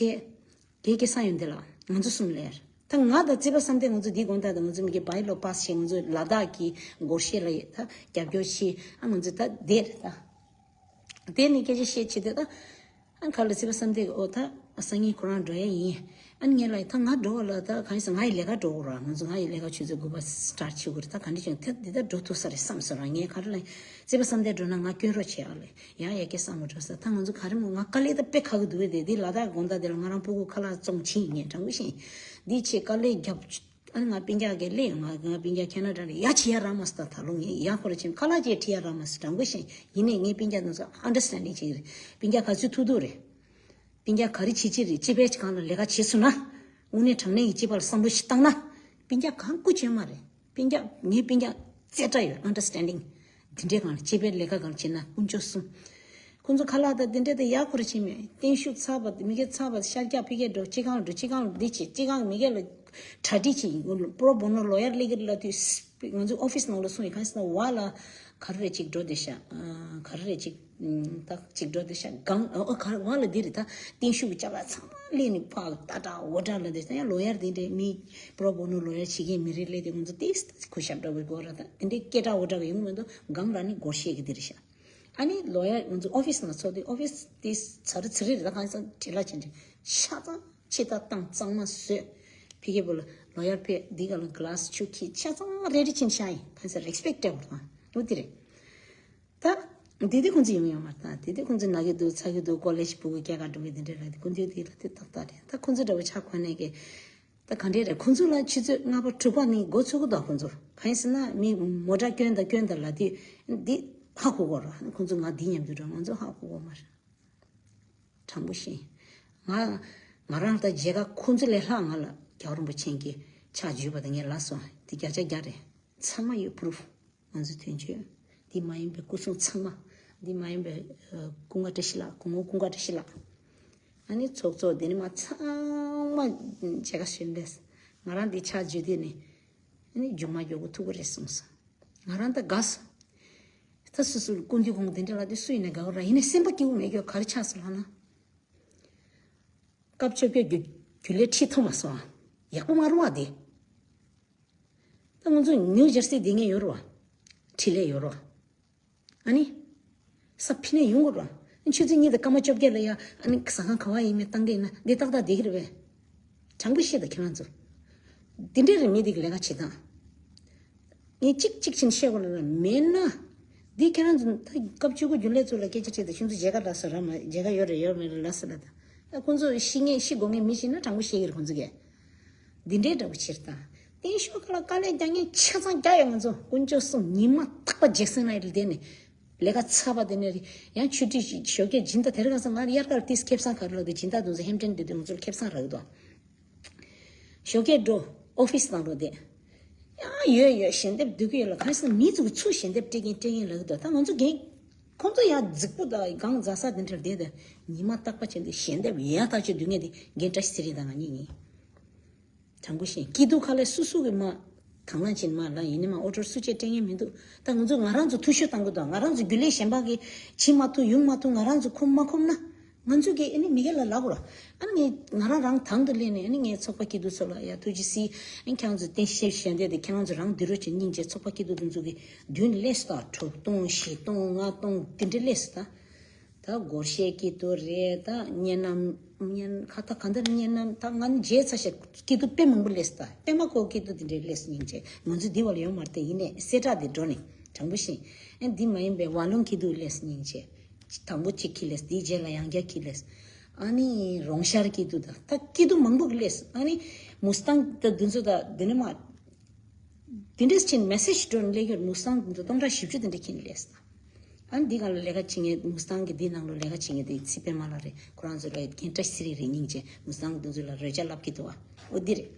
དེ་སྐལ་བཟང་ཡོན་ཏན་ལགས། ང་ཚོ་གསུམ་ལས། ད་ང་དང་རྩིས་པ་བསམ་གཏན། ང་ཚོ་འདིའི་དགོང་དག་ད་ང་ཚོ་མི་གི་བའི་ལོ་པཱ་སི་བྱས། ང་ཚོ་ལ་དྭགས་ཀྱི་སྒོར་གཞས་ལ་ད་རྒྱབ་སྐྱོར་བྱས། ཨ་ང་ཚོ་ད་བསྡད་རེད་ད། བསྡད་ནས་སྐད་ཆ་བཤད་བྱས་དུས་ད། ཨ་ཁ་ལ་རྩིས་པ་བསམ་གཏན་གི་ཨོ་ད་སང་ཉིན་ཁོ་རང་འགྲོ་ཡ་ཡིན། ཨ་ངས་ལ་ད་ང་འགྲོ་བ་ལ་ད་གང་ཡིན་ཟེར། ང་ཡི་ལས་ཀ་འགྲོ་དགོས་ར། ང་ཚོ་ང་ཡི་ལས་ཀ་ཆུ་ཚོད་དགུ་པ་སི་ཊར་ཊི་བྱེད་དགོས་རེད། ད་ག་འདྲ་བྱུང་ད་འདི་ད་འགྲོ་ཐུབ་ས་རེད་བསམ་སོང་ར། ངས་ག་རེ་ལ་རྩིས་པ་བསམ་གཏན་འགྲོ་ན་ང་སྐྱོན་རོགས་བྱེད་ཨ་ལས། ཡང་ཡ་སྐད་གསར་མ་འགྲོ་ས། ད་ང་ཚོ་ག་རེ་མོ་ང་དཀའ་ལས་ད་དཔེ་ཁག་གི་འདུག་བས། དེ་འདི་ལ་དྭགས་དགོང་དག་དེ་ལ་ང་རང་སྤུ་གུ་ཁ་ལག་བཙོང་བྱིན་ངས་དྲང་པོ་བཤད། འདི་ཆེ་དཀའ་ལས་རྒྱབ། ཨ་ནི་ང་སྤུན་ཀྱག་གི་ལས་ང་ང་སྤུན་ཀྱག་ཁེ་ན་ཌ་ལ་ཡ་བྱེད་ཡ་རག་མ་སོང་། ད་ད་ལོ་ངས་ཡ་ཁོ་ར་ཆེན་ཁ་ལག་ཅེས་ཁྲིད་ཡ་རག་མ་སོང་། དྲང་པོ་བཤད། ཡིན་ནས་ངའི་སྤུན་ཀྱག་ཚོ་ཨན་ཌར་སི་ཊེན་ཌིང་ཅིག་རེད། སྤུན་ཀྱག་ག་ཚོད་ཐུག་ཐུག་རེད། སྤུན་ཀྱག་ག་རེ་བྱེད་ཀྱི་རེད། སྤྱི་པའི་སྒང་ལ་ལས་ཀ་བྱེད་སོང་ན། དངོས་གནས་དྲང་གནས་ཀྱི་སྤྱི་པ་ལ་བསམ་བློ་ཞིག་བཏང་ན། སྤུན་ཀྱག་གང་སྐུ་ཅན་མ་རེད། སྤུན་ཀྱག་ངའི་སྤུན་ཀྱག་རྩེ་གྲ་ཡོད། ཨན་ཌར་སི་ཊེན་ཌིང་འདི་འདྲའི་སྒང་ལ་སྤྱི་པའི་ལས་ཀ་སྒང་བྱེད་ན་དཀོན་མཆོག་གསུམ། ཁོང་ཚོ་ཁ་ལག་དང་འདི་འདྲ་དེ་ཡག་པོ་རེད་བྱས་མེད། བརྟན་བཞུགས་ཚར་བ་དེ་མི་སྒེར་ཚར་བ་ཤར་རྒྱག་ཕི་སྒེར་འགྲོ། སྤྱི་ཁང་འགྲོ། སྤྱི་ཁང་འདི་བྱེད། སྤྱི་ཁང་མི་སྒེར་ལ་གྲ་སྒྲིག་བྱེད། པོ་རོ་བོ་ནོ་ལོ་ཡར་སླེབས་ཀྱི་ལ་དུས་ང་ཚོའི་ཨོ་ཕི་སི་ནང་ལ་སོང་ཡིན། གང་ཟེར་ན་བ་ལ་ག་རེ་རེད་ཅིག་འགྲོ་བསྡད་ཤག་ག་རེ་རེད་ཅིག་ད་ཅིག་འགྲོ་བསྡད་ཤག་སྒང་ཨོ་ག་རེ་བ་ལ་འདི་རེད། ད་བརྟན་བཞུགས་ཀྱི་ཅ་ལག་ཚང་མ་སླེབས་ནས་ཕར་ད་དྲག་འོ་དྲག་ལ་བསྡད་ཤག་ཡང་ལོ་ཡར་འདི་འདྲའི་མི་པོ་རོ་བོ་ནོ་ལོ་ཡར་བྱེད་མཁན་མི་རེ་སླེབས་དུས་ང་ཚོ་ཏིས་གུས་ཞབས་འདྲ་བོ་དགོས་ར། ད་འདི་འདྲའི་སྐད་གྲགས་འོ་དྲག་ཡོང་གི་མི་འདུག་སྒང་ར་ནི་སྒོར་གཞས་ཀྱི་འདི་རེད་ཤག་ཨ་ནི་ལོ་ཡར་ང་ཚོ་ཨོ་ཕི་སི་ནང་ཚོགས་དུས། ཨོ་ཕི་སི་དེ་ཚ་རུ་ཚི་རི་རེད། ད་གང་ཡིན་ཟེར་ན་བྲེལ་བ་ཅན་རེད། ཆ་ཚང་ཕྱི་ད་བཏང་གཙང་མ་བཟོས། ཕི་གེ་བོ་ལ་ལོ་ཡར་ཕེབས། འདི་ག་ལ་གི་ལཱ་སི་ཆུ་ཁྱི་ཆ་ཚང་རེ་རེ་ཕྱིན་ཤག་ཡིན། གང་ཡིན་ཟེར་ན་རེ་སི་པེག་ཊི་སྤྲད་པ་དང་འོ་དེ་རེད། ད་དེ་དུས་ཁོང་ཚོ་ཡོང་ཡོང་མ་རེད། ད་དེ་དུས་ཁོང་ཚོ་ན་གི་འདུག་ཚ་གི་འདུག་ཀོ་ལེཇ་སྤུ་གུ་སྐྱེལ་ག་འགྲོ་གི་འདི་འདྲ་ལ་དེ་ཀུན་དུས་དེ་ལ་དེ་ཏག་ཏག་རེད། ད་ཁོང་ཚོ་འདྲ་བོ་ཆ་གོ་ནས་གི། ད་ག་འདྲས་རེད། ཁོང་ཚོ་ལ་ཆུ་ཚོད་ལྔ་པ་དྲུག་པ་ནས་འགོ་ཚུགས་གི་འདུག་ཁོང་ཚོ་གང་ཡིན་ཟེར་ན་མི་མོ་ཊ་སྐྱོན་དང་སྐྱོན་དང་ལབ་དུས་འདི་ཧ་གོ་གོ་ར། ཁོང་ཚོ་ང་འདི་མཉམ་དུ་འགྲོ། ང་ཚོ་ཧ་གོ་གོ་མ་རེད། དྲང་པོ་བཤད། ང་ང་རང་ད་མཇལ་ཁ་ཁོང་ཚོ་ལས་ལྷག་ང་ལ་རྒྱལ་བ་རིན་པོ་ཆེ་གི་ཕྱག་འཇུས་པ་དང་ངས་ལབ་སོང་། འདི་བརྒྱ་ཆ་བརྒྱ་རེད། ཚང་མ་ཡོད། པུ་རུབ། ང་ཚོའི་དོན་གཅོད། འདི་མ་ཡིན་པའི་སྐུ་སྲུང་ཚང་མ། འདི་མ་ཡིན་པའི་ཨ་ཀུན་དགའ་བཀྲ་ཤིས་ལགས། སྐུ་ངོ་ཀུན་དགའ་བཀྲ་ཤིས་ལགས། ཨ་ནི་ཚོགས་གཙོ་འདི་ནི་མ་ཚང་མ་མཇལ་ཁ་ཞུས་པས། ང་རང་འདི་ཕྱག་འཇུས་དུས་ནི། ཨ་ནི་མཇུག་མ་མགྱོགས་པོ་ཐུག་གི་རེད་གསུངས་སོང་། ང་རང་ད་དགའ་སོང་། ད་སོ་སོའི་སྐུ་མདུན་ཁོང་འདི་འདྲ་ལབ་དུས་སུ་ཡིན་ན་དགའ་བ་ར། ཡིན་ནའི་སེམས་པ་སྐྱིད་པོ་མེད་རྒྱུ་ག་རེ་ཆགས་སོང་ལབ་ན། སྐབས་བཅོ་བརྒྱད་རྒྱུན་རྒྱུན་ལས་ཁྲིད་ཐུབ་མ་སོང་ཨ། ཡག་པོ་མ་རུང་བ་དེ། ད་ང་ཚོ་ནིའུ་ཇར་སི་བསྡད་མཁན་ཡོད་རེད་བ། འཕྲིན་ལས་ཡོད་རེད་བ། ཨ་ནི། ས་ཕི་ནས་ཡོང་དགོས་རེད་བ། ཆུ་ཚོད་གཉིས་དང་སྐར་མ་བཅོ་བརྒྱད་ལ་ཡ་ཨ་ནི་ཟ་ཁང་ག་བ་ཡིན་མིན་བཏང་གི་ཡིན་ན་འདི་ཏག་ཏག་བསྡད་ཀྱི་རེད་པས། དྲང་པོ་བཤད་དང་ཁྱེད་རང་ཚོ། འདི་འདྲས་རེད་མི་འདི་གི་ལས་ཀ་བྱེད་སྟངས། ངས་གཅིག་གཅིག་བྱས་ནས་བཤད་དགོས་ལབ་ན་མེད་ན། འདི་ཁྱེད་རང་ཚོ་ད་སྐབས་བཅུ་དགུ་རྒྱུན་ལས་ཚོ་ལ་སྐད་ཆ་དྲིས་དང་། ཁྱེད་ཚོ་མཇལ་ཁ་རག་སོང་རག་མ་མཇལ་ཁ་ཡོད་རེད་ཡོད་མེད་རེད་ལབ་སོང་ལབ་དང་། ད་ཁོང་ཚོ་ཤི་ངེས་ཤི་དགོས་ངེས་མི་ཤེས་ན་དྲང་པོ་བཤད་ཀྱི་རེད་ཁོང་ཚོ་གས། འདི་འདྲའི་འདྲ་པོ་བྱེད་དང་། བརྟན་བཞུགས་ཁ་ལ་དཀའ་ལས་རྒྱག་མཁན་ཆ་ཚང་རྒྱག་ཡོད། ང་ཚོ་དཀོན་མཆོག་གསུམ་ཉི་མ་རྟག་པ་འཇིགས་སེང་ལ་ཡིར་བསྡད་ནས་ལས་ཀ་ཚར་བ་དེ་ནས་རེད། ཡང་ཆུ་ཊི་ཞོགས་ཀས་སྦྱིན་བདག་དེར་ག་ས་ང་དབྱར་ཁར་ཏིས་ཁེ་བཟང་ག་རེ་ལབ་དུས་སྦྱིན་བདག་དེ་ཚོ་ཧེམ་ཊན་དེ་དུས་ང་ཚོར་ཁེ་བཟང་རག་གི་འདུག་ཞོགས་ཀས་འགྲོ། ཨོ་ཕི་སི་ནང་འགྲོ་བསྡད། ཡང་ཡོད་ཡོད་ཞལ་འདེབས་སྡུག་གི་ཡོད་ལ། གང་ཟེར་མི་ཚོ་གི་ཚུར་ཞལ་འདེབས་སྤྲད་མཁན་སྤྲད་མཁན་ལབ་གི་འདུག་ད་ང་ཚོ་རྒན། ཁོང་ཚོ་ཡང་རྫིག་པོ་དང་གང་ཟ་ས་དེ་འདྲ་བསྡད་དེ། ཉི་མ་རྟག་པ་བྱས་འདུག་ཞལ་འདེབས་ཡ་ཐག་ཆོད་སྡུག་བསྔལ་དེ་རྒན་བཀྲ་ཤིས་ཚེ་རིང་དང་ང་གཉིས་ཡིན། དྲང་པོ་བཤད། སྐྱིད་སྡུག་ཁ་ལས་སུ་སུ་གི་མ་དང་བླངས་ཕྱིན་མ་ལ་ཡིན་ནི་མ་ཨོ་ཊོ་སུ་ཅེ་སྤྲད་མཁན་མི་འདུག་ད་ང་ཚོ་ང་རང་ཚོ་འཐུས་ཤོར་བཏང་གི་འདུག་ང་རང་ཚོ་རྒྱུན་ལས་གཞན་པ་གི་ཕྱིན་མ་ཐུབ་ཡོང་མ་ཐུབ་ང་རང་ཚོ་ཁོམ་མ་ཁོམ་ན། ང་ཚོ་གིས་ཨ་ནི་མི་སྒེར་ལ་ལབ་དགོས་ར། ཨ་ནི་ངས་ང་རང་རང་དང་དུ་སླེབས་ནས་ཨ་ནི་ངས་ཚོགས་པ་སྐྱིད་སྡུག་ཚོ་ལ་ཡ་ཐུགས་རྗེ་གཟིགས། ཨ་ནི་ཁྱེད་རང་ཚོ་བསྟན་བཤད་ཞལ་འདེབས་དེ་ཁྱེད་རང་ཚོ་རང་འདི་རུ་ཅིག་སྙིང་རྗེ། ཚོགས་པ་སྐྱིད་སྡུག་དེ་ཚོ་གི་མདུན་སླེབས་སོང་ད། དྲུག་སྟོང་བཞི་སྟོང་ལྔ་སྟོང་དེ་འདྲ་སླེབས་སོང་ད། ད་སྒོར་གཞས་སྐྱིད་སྡུག་རེད། ད་བརྙན་རྣམས་བརྙན་ཁ་ད་གང་ལྟར་བརྙན་རྣམས་ད་ང་ནི་མཇལ་ཚར་ཤག་སྐྱིད་སྡུག་དཔེ་མང་པོ་སླེབས་སོང་ད། དཔེ་མ་གོ་སྐྱིད་སྡུག་དེ་འདྲ་སླེབས་སོང་སྙིང་རྗེ། ང་ཚོ་འདི་བ་ལ་ཡོད་མ་རེད་དེ། ཡིན་ནའི་གསལ་བསྒྲགས་དེ་འགྲོ་ནས་དྲང་པོ་བཤད། ཨ་འདི་མ་ཡིན་པའི་བ་ལུང་སྐྱིད་སྡུག་སླེབས་སོང་སྙིང་རྗེ། དང་པོ་གཅིག་ཁྱི་ལས་དེའི་རྗེས་ལ་ཡང་བསྐྱར་ཁྱི་ལས། ཨ་ནི་རོང་ཤར་སྐྱིད་སྡུག་དང་ད་སྐྱིད་སྡུག་མང་པོ་གི་སླེབས་སོང་། ཨ་ནི་མུ་སི་ཏང་ད་འདི་ཚོ་ད་འདི་ནས་མ་དེ་འདྲས་ཕྱིན་མེ་སེ་ཇི་འགྲོ་ནས་སླེབས་ཡོད། མུ་སི་ཏང་འདི་ཚོ་སྟོང་ཕྲག་བཞི་བཅུ་དེ་འདྲས་ཁྱེར་ནས་སླེབས་སོང་། ཨ་ནི་འདི་ག་ལ་ལས་ཀ་བྱེད་མཁན་མུ་སི་ཏང་གི་འདི་ནང་ལོ་ལས་ཀ་བྱེད་མཁན་དེ་ཚེ་པད་མ་ལགས་རེད། ཁོ་རང་ཚོ་ལ་རྒན་བཀྲ་ཤིས་ཚེ་རིང་རེད། སྙིང་རྗེ། མུ་སི་ཏང་འདི་ཚོ་ལ་རོལ་ཆ་བསླབ་ཀྱི་འདུག་ཨ། འོ་འདི་རེད།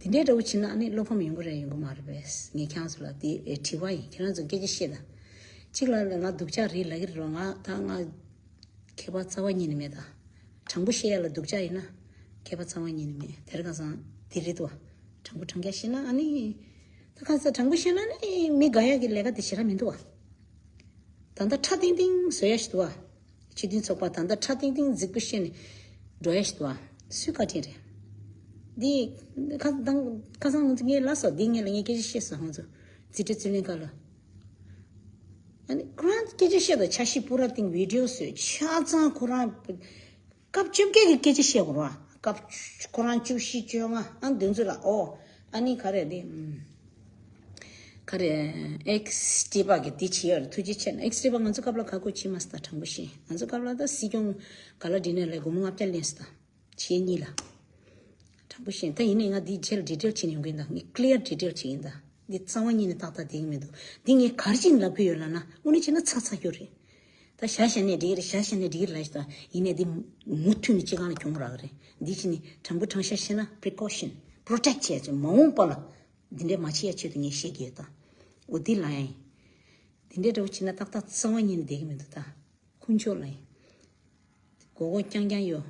དེ་འདྲའི་འདྲ་བོ་བྱེད་ན་ཨ་ནི་བློ་ཕམ་ཡོང་གི་རེད་ཡོང་གི་མ་རེད་པས། ངས་ཁྱེད་རང་ཚོ་ལ་དེ་དྲི་བ་ཡིན། ཁྱེད་རང་ཚོ་སྐད་ཆ་བཤད་དང་། གཅིག་ལ་ང་སྡུག་ཅག་རེད་ལབ་ཀྱི་རེད་རོ། ང་ད་ང་མཁས་པ་རྩ་བ་ཉིད་ནས་མེད་ད། དྲང་པོ་བཤད་ཡ་ལ་སྡུག་ཅག་ཡིན་ན་མཁས་པ་རྩ་བ་ཉིད་ནས་མེད། དེར་ཁ་སང་དེ་རེད་དོ། དྲང་པོ་དྲང་རྐྱང་བཤད་ན་ཨ་ནི། ད་ཁ་སང་དྲང་པོ་བཤད་ན་ནི་མི་དགའ་ཡ་གི་ལས་ཀ་དེ་བྱེད་ར་མི་འདུག་བ། ད་ལྟ་ཁྲ་ཏིང་ཏིང་བཟོ་ཡ་ཞིག་འདུག་བ། སྤྱི་མཐུན་ཚོགས་པ་ད་ལྟ་ཁྲ་ཏིང་ཏིང་རྫིག་པོ་བཤད་ནས་འགྲོ་ཡ་ཞིག་འདུག་བ། སུའི་བཀའ་དྲིན་རེད། འདི་ཁ་དང་ཁ་སང་ངས་ལབ་སོང་། འདི་ངས་ལ་ངས་སྐད་ཆ་བཤད་སོང་། ང་ཚོ་རྩིས་ཁྲའི་རྩིས་ལེན་ཁ་ལ། ཨ་ནི་ཁོ་རང་སྐད་ཆ་བཤད་དང་། འཆར་གཞི་པུ་ར་སྟེང་བི་ཌི་ཡོ་བཟོས། ཆ་ཚང་ཁོ་རང་སྐབས་བཅོ་བརྒྱད་ཀྱི་སྐད་ཆ་བཤད་དགོས་རེད་བ། སྐབས་ཁོ་རང་བཅུ་བཞི་བཅོ་ལྔ་ཨ་འདི་ཚོ་ལ། ཨོ་ཨ་ནི་ག་རེ་རེད། ཨམ། ག་རེ། ཨེགས་ཊི་པ་གི་འདི་བྱེད་ཡོད་རེད། ཐུགས་རྗེ་ཆེ་གནང་། ཨེགས་ཊི་པ་ང་ཚོ་སྐབས་ལ་ཁ་ཁོ་བྱེད་མ་སོང་། ད་དྲང་པོ་བཤད། ང་ཚོ་སྐབས་ལ་ད་སྲིད་སྐྱོང་ག་ལ་འདྲི་ནས་ལས་སྒོར་མོ་ལྔ་བརྒྱ་ལེན་སོང་། ད་བྱེད་གཉིས་ལ། དྲང་པོ་བཤད། ད་ཡིན་ནའི་ང་འདི་རྗེས་ལ་ཌི་ཊེལ་བྱེད་ནས་ཡོང་གི་ཡིན། ད་ངས་ཀླི་ཡར་ཌི་ཊེལ་བྱེད་ཀྱི་ཡིན། ད་འདི་རྩ་བ་ཉིད་ནས་ཏག་ཏག་བསྡད་ཀྱི་མི་འདུག། འདི་ངས་ག་རེ་བྱས་ནས་ལབ་ཀྱི་ཡོད་ལབ་ན། དངོས་གནས་བྱས་ན་ཚ་ཚ་སྐྱོ་རེད། ད་བཞག་བཞག་ནས་འགྲིག་གི་རེད། བཞག་བཞག་ནས་འགྲིག་གི་རེད་ལབ་ཤག། ད་ཡིན་ནའི་འདི་མུ་མཐུད་ནས་སྤྱི་ཁང་ལ་གྱོང་རག་གི་རེད། འདི་བྱས་ནས་དྲང་པོ་དྲང་བཞག་བཤད་ན་པི་རི་ཀོ་ཤན། པྲོ་ཊེག་བྱས་ཚེ་མ་འོངས་པ་ལ་འདི་འདྲས་མ་བྱེད་ཡ་ཆེད་དུ་ངས་བཤད་ཀྱི་ཡོད། ད་འོ་འདི་ལ་ཡིན། འདི་འདྲས་འདྲ་བོ་བྱས་ན་ཏག་ཏག་རྩ་བ་ཉིད་ནས་བསྡད་ཀྱི་མི་འདུག། ད་དཀོན་མཆོག་ལ་ཡིན། མགོ་སྐོར་རྐྱང་རྐྱང་ཡོད།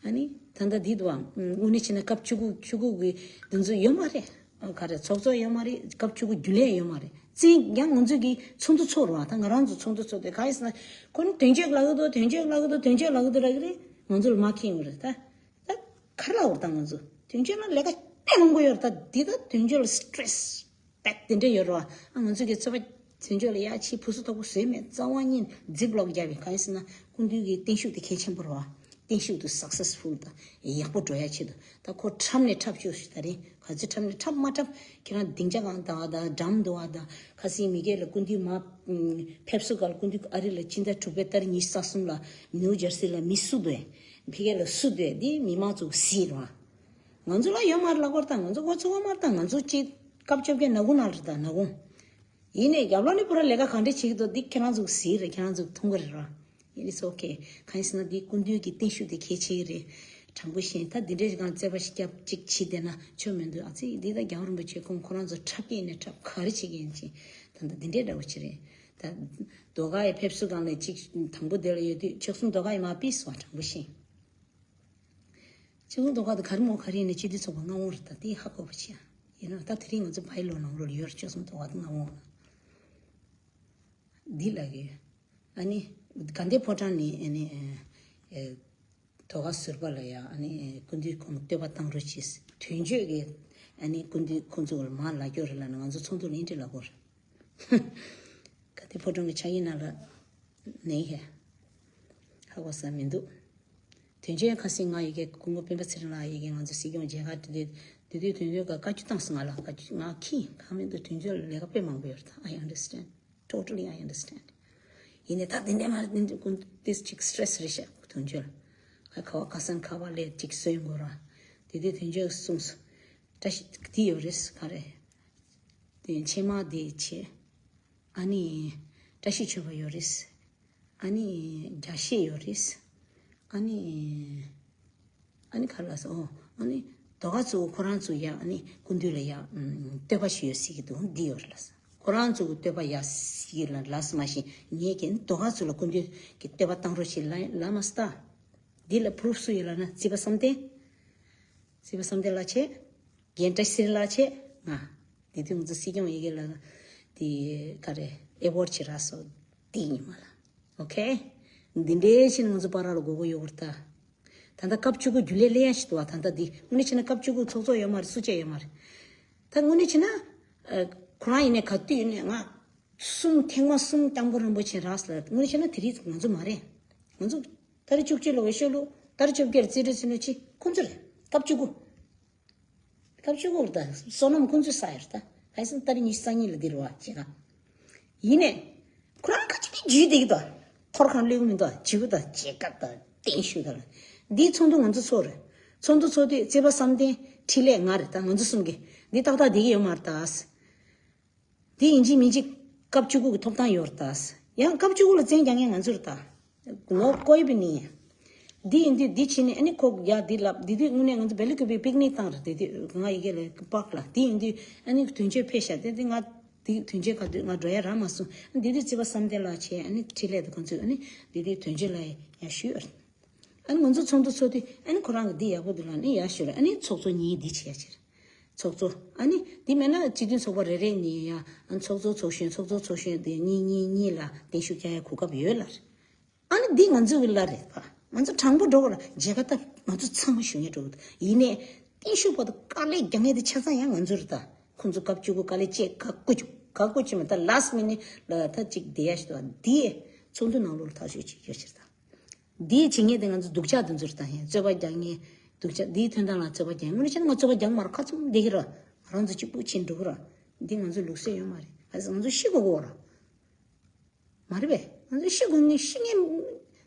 ཨ་ནི་ད་ལྟ་འདི་འདུག་བ། དངོས་གནས་བྱས་ན་སྐབས་བཅུ་དགུ་བཅུ་དགུ་གི་འདི་ཚོ་ཡོད་མ་རེད། ཨ་ག་རེ་ཚོགས་གཙོ་ཡོད་མ་རེད། སྐབས་བཅུ་དགུ་རྒྱུན་ལས་ཡོད་མ་རེད། བཙན་ཡང་ང་ཚོ་གི་ཚོགས་འདུ་ཚོགས་རོགས། ད་ང་རང་ཚོ་ཚོགས་འདུ་ཚོགས་དེ་ག་ཡིན་ཟེར་ན། ཁོ་ནི་དོན་གཅོད་ལབ་གི་འདུག། དོན་གཅོད་ལབ་གི་འདུག། དོན་གཅོད་ལབ་གི་འདུག་ལབ་གི་རེད། ང་ཚོ་ལ་མ་ཁེངས་པ་རེད། ད་ད་ག་རེ་ལབ་དགོས་རེད། ད་ང་ཚོ་དོན་གཅོད་ལ་ལས་ཀ་དཔེ་མང་པོ་ཡོད་རེད། ད་འདི་ད་དོན་གཅོད་ལ་སི་ཊེ་རེ་སི་བེག་དེ་འདྲ་ཡོད་རེད་བ། ཨ་ང་ཚོ་གི་ཚོད་དཔག་དོན་གཅོད་ལ་ཡ་ཆེ་བུ་སུ་དོག་པོ་བཟོས་མེད། རྩ་བ་ཉིད་ཛིབ་ལོག་རྒྱབ་པའི། གང་ཡིན་ཟེར་ན་སྐུ་མདུན་གྱི་བརྟན་བཞུགས་དེ་གལ་ཆེན་པོ་རེད་བ། བརྟན་བཞུགས་དེ་སག་སེ་སི་ཕུལ་དང་ཡག་པོ་འགྲོ་ཡ་ཆེད་དུ། ད་ཁོ་འཁྲབ་ནས་འཁྲབ་བཅུག་ཞུ། ད་རིང་ག་ཚོད་འཁྲབ་ནས་འཁྲབ་མ་འཁྲབ་ཁྱེད་རང་སྡིངས་ཆ་གང་དང་བ་དང་འགྲམ་དུ་བ་དང་། ཁ་སང་མི་སྒེར་ལ་སྐུ་མདུན་མ་ཕེབས་བསུ་སྐབས་སྐུ་མདུན་ཨ་རི་ལ་སྤྱི་ཟླ་དྲུག་པའི་ཏ་རིག་ཉི་ཤུ་རྩ་གསུམ་ལ་ནིའུ་ཇར་སི་ལ་མི་བསུ་འདུག། ཕ་གི་ལ་བསུ་འདུག། འདི་མི་མང་ཚོ་གཟིགས་རེད་བ། ང་ཚོ་ལ་ཡོད་མ་རེད་ལབ་དགོས་རེད། ད་ང་ཚོ་ཁོ་ཚོ་ཡོད་མ་རེད། ད་ང་ཚོ་གཅིག་སྐབས་བཅོ་བརྒྱད་ནག་ཁུང་ནང་རེད། ད་ནག་ཁུང་ཡིན་ནའི་རྒྱབ་ལོགས་ནས་པུ་ར་ལས་ཀ་གང་འདྲ་བྱེད་ཀྱི་འདུག། འདི་ཁྱེད་རང་ཚོ་གཟིགས་རེད། ཁྱེད་རང་ཚོ་མཐོང་གི་རེད་ར། ཡིན་ནའི་ཨིཊ་ཨོ་ཁེ། གང་ཡིན་ཟེར་ན་འདི་སྐུ་མདུན་གྱི་བརྟན་བཞུགས་དེ་གལ་ཆེ་གི་རེད། དྲང་པོ་བཤད། ད་འདི་འདྲའི་སྒང་རྩོད་པ་ཞིག་རྒྱབ་ཅིག་བྱེད་བསྡད་ན་ཆོ་མི་འདུག། ཨ་ཙི་འདི་ད་རྒྱལ་བ་རིན་པོ་ཆེ་ཁོང་ཁོ་རང་ཚོ་འཁྲབ་ཀྱི་ཡིན་ནའི་འཁྲབ། ག་རེ་བྱེད་ཀྱི་ཡིན་ཅིག། ད་ད་འདི་འདྲའི་འདྲ་བོ་ཅིག་རེད། ད་ཟློས་གར་ཡི་ཕེབས་བསུ་སྒང་ལ་ཅིག་དང་པོ་དེ་ལ་ཡོད་དུས་ཆོལ་གསུམ་ཟློས་གར་ཡི་མར་ཕུད་སོང་། དྲང་པོ་བཤད། ཆོལ་གསུམ་ཟློས་གར་དེ་ག་རེ་མོ་ག་རེ་ཡིན་ནའི་སྤྱི་འཐུས་ཚོགས་པ་མངའ་དབང་རེད། ད་དེ་ཧ་གོ་བ་བྱས། ཡིན་ནའང་ད་དེ་རིང་ང་ཚོ་བའི་ལོ་ནང་ལོགས་ལ་ཡོད་རེད། ཆོལ་གསུམ་ཟློས་གར་དེ་མངའ་དབང་ལ། འདི་ལ་གི་ཨ་ནི་དགའ་ལྡན་ཕོ་བྲང་ནས་ཨ་ནི་ཨེ་ཟློས་གར་ཟུར་པ་ལ་ཡ་ཨ་ནི་སྐུ་མདུན་ཁོང་བསྟོད་པ་བཏང་རོགས་གྱིས། དོན་གཅོད་ཀྱིས་ཨ་ནི་སྐུ་མདུན་ཁོང་ཚོ་ལ་མར་ལབ་ཀྱི་ཡོད་རེད་ལབ་ན། ང་ཚོ་ཚོགས་འདུ་ལ་ཨེ་འདྲ་ལབ་དགོས་རེད། ག་དེ་ཕོ་བྲང་གི་ཕྱག་ཡིག་ནང་ལ་ནས་ཧེ། ཧ་གོ་ས་མི་འདུག། དོན་གཅོད་ཁ་སང་ང་ཡི་གེ་སྐུ་ངོ་སྤེན་པ་ཚེ་རིང་ལགས་ཡི་གེ་ང་ཚོ་སྲིད་སྐྱོང་མཇལ་ཁ་དེ་དུས་དོན་གཅོད་ཀྱིས་བཀའ་བཀྱོན་བཏང་སོང་ང་ལ། བཀའ་བཀྱོན་ང་ཁྱི་གང་མི་འདུག། དོན་གཅོད་ལ་ལས་ཀ་དཔེ་མང་པོ་ཡོད་རེད། ད་I understand. Totally I understand. ཡིན་ནའི་ད་དེ་འདྲས་མ་རེད། དེ་འདྲས་ཀུན་ཏིས་ཅིག་སི་ཊེ་རེ་སི་རེད་ཤག། དོན་གཅོད་ལ་ཁ་ཁ་བ་ཁ་སང་ཁ་བ་ལས་ཅིག་སོན་དགོས་ར། དེ་དུས་དོན་གཅོད་གསུངས་སོང་། བཀྲ་ཤིས་དེ་ཡོད་རེད། ག་རེ། དེ་ཕྱེ་མར་དེ་བྱས། ཨ་ནི་བཀྲ་ཤིས་ཆོས་པ་ཡོད་རེད། ཨ་ནི་རྒྱ་བཤད་ཡོད་རེད། ཨ་ནི་ཨ་ནི་ག་རེ་ལབ་སོང་། ཨོ་ཨ་ནི་ཟློས་གར་ཚོ་ཁོ་རང་ཚོ་ཡ་ཨ་ནི་སྐུ་མདུན་ལ་ཡ་ཨམ་བསྟོད་པ་ཞུ་ཡོད་ཟེར་གྱི་འདུག། འདི་ཡོད་རེད་ལབ་སོང་། ཁོ་རང་ཚོ་གི་བསྟོད་པ་ཡ་ཟེར་གྱི་ལ་ལབ་སོང་། མ་གཞི་ངས་ཀྱང་ཟློས་གར་ཚོ་ལ་སྐུ་མདུན་གྱི་བསྟོད་པ་བཏང་རོགས་ཞེས་ལབ་ལབ་མ་སོང་། ད་འདི་ལ་པུ་རུབ་སུ་ཡོད་ལབ་ན་རྩིས་པ་བསམ་གཏན། རྩིས་པ་བསམ་གཏན་ལགས་བྱས། རྒན་བཀྲ་ཤིས་ཚེ་རིང་ལགས་བྱས། ང་དེ་དུས་ང་ཚོ་སྲིད་སྐྱོང་ཡི་གེ་ལ་དེ་ག་རེ་ཨེ་ཝོར་ཌི་ཅིག་རག་སོང་། དེ་ཡིན་མ་ལ། ཨོ་ཁེ། འདི་འདྲའི་ཕྱིན་ང་ཚོ་བར་ལ་མགོ་སྐོར་ཡོད་པར་ལྟ། ད་ལྟ་སྐབས་བཅུ་དགུ་རྒྱུན་ལས་སླེབས་ཡ་ཞིག་འདུག་བ། ད་ལྟ་འདི་དངོས་གནས་བྱས་ན་སྐབས་བཅུ་དགུ་ཚོགས་གཙོ་ཡོད་མ་རེད། སུ་གཅིག་ཡོད་མ་རེད། ད་དངོས་གནས་བྱས་ན་ཨ་ཁོ་རང་ཡིན་ནའི་ག་དུས་ཡིན་ནའི་ང་གསུམ་ཐེངས་མ་གསུམ་སྐྱབས་མགོན་རིན་པོ་ཆེ་རག་སོང་ལ། དངོས་གནས་བྱས་ན་དེ་རིང་ང་ཚོ་མ་རེད། ང་ཚོ་ད་རེས་བཅུ་གཅིག་ལོ་འོས་ཤོག་བླུགས། ད་རེས་བཅོ་བརྒྱད་རྩིས་སྤྲོད་རྩིས་ནོར་ཕྱིན། ཁོང་ཚོ་རེད། སྐབས་བཅུ་དགུ། སྐབས་བཅུ་དགུ་རེད། ད་བསོད་ནམས་ཁོང་ཚོས་བསགས་ཡོད་རེད། ད་ཧའི་སང་ད་རེས་ཉི་ཤུ་རྩ་གཉིས་ལ་འདིར་བ་བྱེད་ག་ཡིན་ནའི་ཁོ་རང་ཁ་ཅིག་གིས་འཇུས་བསྡད་ཀྱི་འདུག། འཁོར་ཁང་ལེའུ་མི་འདུག་བ། བྱིའུ་དང་མཇལ་ཁ་དང་བརྟན་བཞུགས་དང་ལ། འདིའི་ཚོགས་འདུ་ང་ཚོ་ཚོགས་རེད། ཚོགས་འདུ་ཚོགས་དུས་རྩེ་པ་བསམ་གཏན་འཕྲིན་ལས་ང་རེད། ད་ང་ཚོ་གསུམ་གྱི་འདི་ཏག་ཏག་བསྡད་ཀྱི་ཡོད་མ་རེད་ད། འདི་ཡིན་གཅིག་མིན་གཅིག་སྐབས་བཅུ་དགུ་གི་ཐོབ་ཐང་ཡོད་རེད་ད། ཡང་སྐབས་བཅུ་དགུ་ལ་བཙན་རྒྱག་མཁན་ང་ཚོ་རེད་ད། ངོ་ལྐོག་པའི་ནི། འདི་ཡིན་དུས་འདི་བྱས་ནས་ཨ་ནི་ཁོ་ཡ་འདི་ལབ། འདི་དུས་དངོས་གནས་ང་ཚོ་སྦེལ་ཀོབ་པིག་ནིག་བཏང་རེད། དེ་དུས་ང་ཡི་གེ་ལས་པག་ལ། འདི་ཡིན་དུས་ཨ་ནི་དོན་གཅོད་ཕེབས་ཤག་དེ་དུས་ང་འདི་དོན་གཅོད་ག་དུས་ང་འགྲོ་ཡ་རག་མ་སོང་། ཨ་འདི་དུས་རྩེ་པ་བསམ་གཏན་ལགས་བྱས། ཨ་ནི་འཕྲིན་ལས་དང་ཁོང་ཚོས་ཨ་ནི་འདི་དུས་དོན་གཅོད་ལ་ཡ་ཞུས། ཨ་ནི་ང་ཚོ་ཚོགས་འདུ་ཚོགས་དུས་ཨ་ནི་ཁོ་རང་གི་འདི་ཡག་པོ་འདུག་ལབ་ནི་ཡ་ཞུ་ར། ཨ་ནི་ཚོགས་གཙོ་གཉིས་འདི་བྱས་ཕྱིར། ཚོགས་གཙོ་ཨ་ནི་འདི་མེད་ན་སྤྱི་མཐུན་ཚོགས་པ་རེ་རེ་ནས་ཡ་ཨ་ཚོགས་གཙོ་ཚོགས་གཞོན་ཚོགས་གཙོ་ཚོགས་གཞོན་དེ་གཉིས་གཉིས་གཉིས་ལ་གདན་ཞུ་རྒྱག་ཡ་གོ་སྐབས་ཡོད་ལ། ཨ་ནི་འདི་ང་ཚོ་གི་ལ་རེད་པ། ང་ཚོ་དྲང་པོ་འགྲོ་གི་ར། མཇལ་ཁ་ད་ང་ཚོ་ཚང་མ་ཞུ་མཁན་འགྲོ་གི་འདུག་ཡིན་ནའི་གདན་ཞུ་བར་དུ་དཀའ་ལས་རྒྱག་མཁན་དེ་ཆ་ཚང་ཡང་ང་ཚོ་རེད་ད། ཁོང་ཚོ་སྐབས་བཅུ་དགུ་དཀའ་ལས་སྤྱད་ག་དགོས་ཀྱི་ག་དགོས་ཀྱི་མེད་ད། ལ་སི་མི་ནི་ལ་ད་ཅིག་བསྡད་ཡ་ཞིག་འདུག་འདི་ཚོགས་འདུ་ནང་ལོགས་ལ་ཐག་གཅོད་བྱེད་རྒྱུ་ཕྱིར་ད། འདིའི་བྱེད་ངེས་དེ་ང་ཚོ་སྡུག་ཅག་དེ་ཚོར་ལྟ་ཡིན། རྩོད་པ་རྒྱག་ངེས་སྡུག་ཅག་འདིའི་དོན་དག་ལ་རྩོད་པ་རྒྱག་ངེས། དངོས་གནས་བྱས་ན་ང་རྩོད་པ་རྒྱག་མ་རེད། ཁ་བཙུམ་བསྡད་ཀྱི་ར། ང་རང་ཚོ་གཅིག་པུ་ཕྱིན་འགྲོ་གི་ར། འདི་ང་ཚོའི་ལུགས་སྲོལ་ཡོད་མ་རེད། ང་ཚོ་ཤི་དགོས་ཀྱི་ར། མ་རེད་པས། ང་ཚོ་ཤི་དགོས་ངེས་ཤི་ངེས།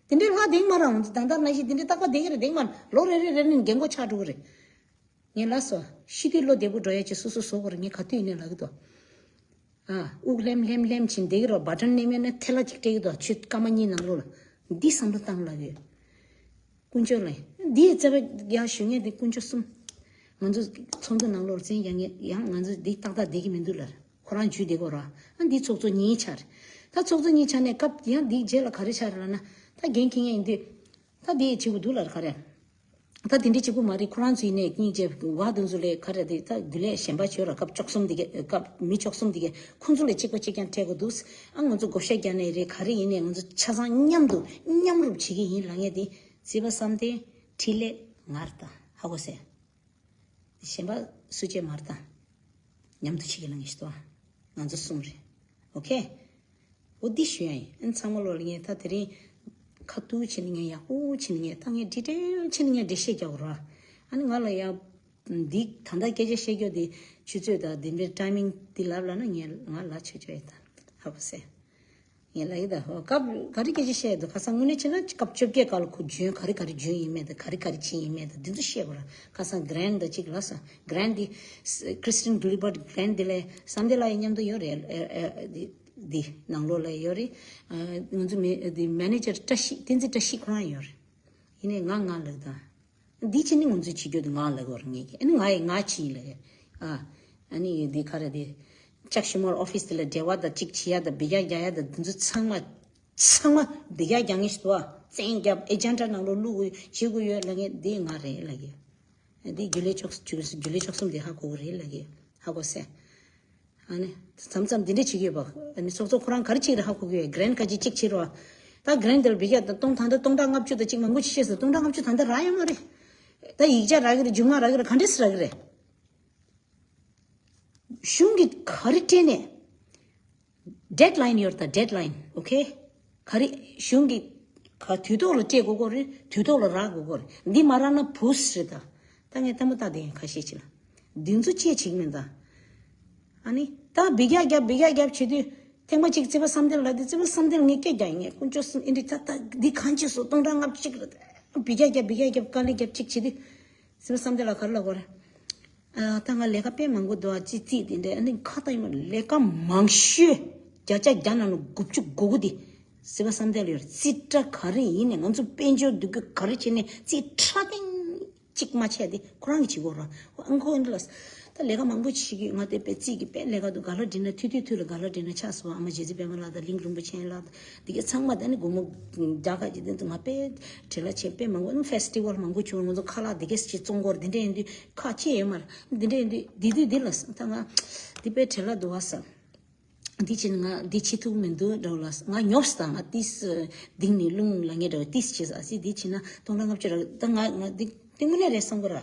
དེ་འདྲའི་ལྷག་བསྡད་མ་རེད། ང་ཚོ་ད་ལྟ་ནང་བཞིན་དེ་འདྲའི་རྟག་པར་བསྡད་ཀྱི་རེད་བསྡད་མ་རེད། ལོ་རེ་རེ་རེ་ནས་རྒན་གོག་ཆགས་འགྲོ་གི་རེད། ངས་ལབ་སོང་། ཤི་དུས་བློ་བདེ་པོ་འགྲོ་ཡ་ཅིག་སོ་སོ་བཟོ་དགོས་རེད། ངས་ག་དུས་ཡིན་ནའི་ལབ་ཀྱི་འདུག་ཨ། དབུགས་ལྷེམ་ལྷེམ་ལྷེམ་བྱས་བསྡད་ཀྱི་རེད། བ་ཊན་མནན་མནན་ན་ཐལ་བ་ཅིག་སྤྲད་ཀྱི་འདུག་ཆུ་སྐར་མ་གཉིས་ནང་ལོགས་ལ། འདི་བསམ་བློ་བཏང་ལབ་ཡོད། དཀོན་མཆོག་ལ། འདིའི་རྩ་བའི་ཡ་ཞུ་ངེས་དེ་དཀོན་མཆོག་གསུམ། ང་ཚོ་ཚོགས་འདུ་ནང་ལོགས་ལ་བཙན་རྒྱག་ངེས་ཡང་ང་ཚོ་འདི་ཏག་ཏག་བསྡད་ཀྱི་མི་འདུག་ལབ། ཁོ་རང་འཇུས་བསྡད་ཀྱི་རེད། ཨ་འདི་ཚོགས་གཙོ་གཉིས་ཆགས་རེད། ད་ཚོགས་གཙོ་གཉིས་ཆགས་ནས་སྐབས་ཡང་འདིའི་རྗེས་ལ་ག་རེ་ཆགས་རེད་ལབ་ན། ད་འགན་འཁྱེར་མཁན་ཡིན་དུས། ད་འདི་བྱེད་དགོས་འདུག་ལབ་རེད་ག་རེ། ད་དེ་འདྲའི་གཅིག་པུ་མ་རེད། ཁོ་རང་ཚོ་ཡིན་ནའི་སྙིང་རྗེ་བ་དེ་ཚོ་ལས་ག་རེ་དེ་ད་དེ་ལས་གཞན་པ་བྱོས་ར། སྐབས་བཅུ་གསུམ་དེ་ག་སྐབས་མི་བཅུ་གསུམ་དེ་ག་ཁོང་ཚོ་ལས་གཅིག་པ་གཅིག་རྐྱང་སྤྲད་དགོས་འདུག་ཨ་ང་ཚོ་བགོ་བཤའ་རྒྱག་ནའི་རེད། ག་རེ་ཡིན་ནའི་ང་ཚོ་ཆ་ཚང་མཉམ་དུ་མཉམ་རུབ་བྱེད་ཀྱི་ཡིན་ལབ་མཁན་དེ་རྩེ་པ་བསམ་གཏན་འཕྲིན་ལས་ང་རེད་ད། ཧ་གོ་སོང་། གཞན་པ་སུ་གཅིག་མ་རེད་ད། མཉམ་དུ་བྱེད་ཀྱི་ལབ་མཁན་ཞིག་འདུག་ང་ཚོ་གསུམ་རེད། ཨོ་ཁེ། འོ་འདི་ཞུ་ཡ་ཡིན། ཨ་ཚང་མ་ལོ་ལ་ངས་ད་དེ་རིང་ཁ་ཐུག་བྱས་ནས་ངས་ཡག་པོ་བྱས་ནས་ངས་ད་ངས་ཌི་ཊེལ་བྱས་ནས་ངས་འགྲེལ་བཤད་རྒྱག་དགོས་ར། ཨ་ནི་ང་ལ་ཡ་འདི་ད་ལྟ་སྐད་ཆ་བཤད་རྒྱུ་དེ་ཆུ་ཚོད་དང་འདི་འདྲའི་ཊའི་མིང་འདི་ལབ་ལབ་ན་ངས་ང་ལ་ཆོད་ཆོད་ཡོད་ད། ཧ་གོ་སོང་། ངས་ལབ་ཡོད་ད། ཧོ་སྐབས་ག་རེ་སྐད་ཆ་བཤད་ཡོད་ད། ཁ་སང་དངོས་གནས་བྱས་ན་སྐབས་བཅོ་བརྒྱད་སྐབས་ལ་ཁོ་འཇོན་ག་རེ་ག་རེ་འཇོན་ཡིན་མེད་ད། ག་རེ་ག་རེ་བྱས་ཡིན་མེད་ད། འདི་ཚོ་བཤད་དགོས་ར། ཁ་སང་གྷི་རན་ཌི་དང་གཅིག་ལབ་སོང་། གྷི་རན་ཌི་འདི་Christine Gilbert Grant འདི་ལས་བསམ་གཏན་ལགས་ཡི་མཉམ་དུ་ཡོད་རེད། ཨ་ཨ་འདི་འདི་ནང་ལོགས་ལ་ཡོད་རེད། ཨ་ང་ཚོ་མི་འདི་མེ་ནེ་ཇར་བཀྲ་ཤིས་བསྟན་འཛིན་བཀྲ་ཤིས་ཁོ་རང་ཡོད་རེད། ཡིན་ནའི་ང་ང་ལབ་ད། འདི་བྱས་ནི་ང་ཚོས་བྱེད་རྒྱུ་དེ་ང་ལབ་དགོས་རེད་ངས་ཀྱི། ཨ་ནི་ང་ཡི་ང་བྱས་ཡིན་ལབ་ཡ། ཨ་ཨ་ནི་འདི་ག་རེ་དེ། ཅག་ཤི་མོར་ཨོ་ཕི་སི་དེ་ལ་འབྲེལ་བ་དང་གཅིག་བྱེད་ཡ་དང་འབུད་རྒྱག་རྒྱག་ཡ་དང་འདི་ཚོ་ཚང་མ། ཚང་མ་འབུད་རྒྱག་རྒྱག་མཁན་ཞིག་འདུག་ཨ། བཙན་རྒྱབ་ཨེ་ཇེན་ཌ་ནང་ལོགས་བླུག་དགོས་བྱེད་དགོས་ཡོད་ལབ་མཁན་འདི་ང་རེད་ལབ་ཀྱི། འདི་རྒྱུན་ལས་ཕྱོགས་རྒྱུན་ལས་ཕྱོགས་གསུམ་འདི་ཧ་གོ་གི་རེད་ལབ་ཀྱི། ཧ་གོ་སོང་། ཨ་ནི། མཚམས་མཚམས་འདི་འདྲ་བྱེད་ཀྱི་ཡོད་པ། ཨ་ནི་ཚོགས་གཙོ་ཁོ་རང་ག་རེ་བྱེད་ཀྱི་རེད་ཧ་གོ་གི་ཡོད། གྷི་རན་ཌི་ཁ་ཅིག་གཅིག་བྱེད་རོགས། ད་གྷི་རན་ཌི་དེར་འབུད་རྒྱག་ད་སྟོང་ད་ལྟ་སྟོང་ཕྲག་ལྔ་བཅུ་དང་གཅིག་མང་པོ་ཅིག་བཤད་སོང་། སྟོང་ཕྲག་ལྔ་བཅུ་ད་ལྟ་རག་ཡོད་མ་རེད། ད་ཡིག་ཆ་རག་གི་རེད། རྒྱུས་མངའ་རག་གི་རེད། ག་འདྲས་སེ་རག་གི་རེད། གཞུང་གིས་ག་རེ་སྤྲད་ནས། ཌེཌ་ལའིན་ཡོད་རེད་ད། ཌེཌ་ལའིན། ཨོ་ཁེ། ག་རེ་གཞུང་གིས་ག་དུས་ཐོག་ལ་སྤྲད་དགོས་ཀྱི་རེད། དུས་ཐོག་ལ་རག་དགོས་ཀྱི་རེད། འདི་མ་རག་ན་བུ་སི་རེད་ད། ད་ངས་ལྟད་མོ་ལྟ་བསྡད་ཡིན་ཁ་ཤས་ཅིག་ལ། འདི་ཚོ་ཅི་བྱེད་ཀྱི་མིན་ད། ཨ་ནི་ད་འབུད་རྒྱག་རྒྱབ་འབུད་རྒྱག་རྒྱབ་བྱེད་དུས། ཐེངས་མ་གཅིག་རྩེ་པ་བསམ་གཏན་ལ་དེ་རྩེ་པ་བསམ་གཏན་ལ་ངས་སྐད་རྒྱག་ཡིན། ངས་དཀོན་མཆོག་གསུམ་ཨེ་འདྲི་ད་ད་འདི་གང་བྱེད་སོང་། སྟོང་ཕྲག་ལྔ་བཅུ་ཅིག་རེད། འབུད་རྒྱག་རྒྱབ་འབུད་རྒྱག་རྒྱབ་དཀའ་ལས་རྒྱབ་གཅིག་བྱེད་དུས། རྩེ་པ་བསམ་གཏན་ལ་ག་རེ་ལབ་དགོས་རེད། ཨ། ད་ང་ལས་ཀ་དཔེ་མང་པོ་འདུག་ཨ། ཅི་རྩིས་དེ་འདྲས། ཨ་ནི་ཁ་ཏ་ཡིན་མ་ལས་ཀ་མང་ཤོས་བརྒྱ་ཆ་བརྒྱ་ནང་ལ་དགུ་བཅུ་གོ་དགུ་དེ་རྩེ་པ་བསམ་གཏན་ལ་ཡོད་རེད། རྩིས་ཁྲ་ག་རེ་ཡིན་ནའི་ང་ཚོ་དཔལ་འབྱོར་འདུག་རྒྱུ་ག་རེ་བྱས་ནའི་རྩིས་ཁྲ་ཐེངས་གཅིག་མ་ཆད་དེ་ཁོ་རང་གིས་བྱེད་དགོས་རེད། ཨ་ཁོ་འདི་ལ་ད་ལས་ཀ་མང་པོ་བྱེད་ཀྱི། ང་དེ་དཔེ་རྩིས་ཀྱི་དཔེ་ལས་ཀ་འདུག་ག་ལ་འགྲིག་ན་ཐུ་ཐུ་ཐུ་ལ་ག་ལ་འགྲིག་ན་ཆགས་སོང་། ཨ་མ་རྗེ་བཙུན་པད་མ་ལགས་དང་གླིང་རིན་པོ་ཆེ་ལགས་དང་འདི་གའི་ཚང་མ་ད་ནི་སྒོར་མོ་བརྒྱ་ཁ་ཅིག་དེ་ང་དཔེ་བྲེལ་བ་ཆེ། དཔེ་མང་པོ་ཨ་ཕེ་སི་ཊི་ཝལ་མང་པོ་བྱུང་། ང་ཚོ་ཁ་ལག་འདི་གས་ཅིག་བཙོང་དགོས་རེད། འདི་འདྲ་ཡིན་དུས་ཁག་ཅི་ཡོད་མ་རེད། འདི་འདྲ་ཡིན་དུས་འདི་དུས་འདི་ལ་ད་ང་འདི་དཔེ་བྲེལ་བ་འདུག་བ་ཟེར། འདི་ཕྱིན་ང་འདི་བྱེད་ཐུབ་མི་འདུག་འདྲ་བོ་ལ་ང་ཉོབ་སོང་། ད་ང་ཏིས་ལྡིང་ནས་རླུང་ལ་ངས་འདྲ་བོ་ཏིས་བྱེད་ས་སི་འདི་བྱེད་ན་སྟོང་ཕྲག་ལྔ་བཅུ་རག་ད་ང་ང་འདི་འདི་དངོས་གནས་རེད་བསམ་གི་ར།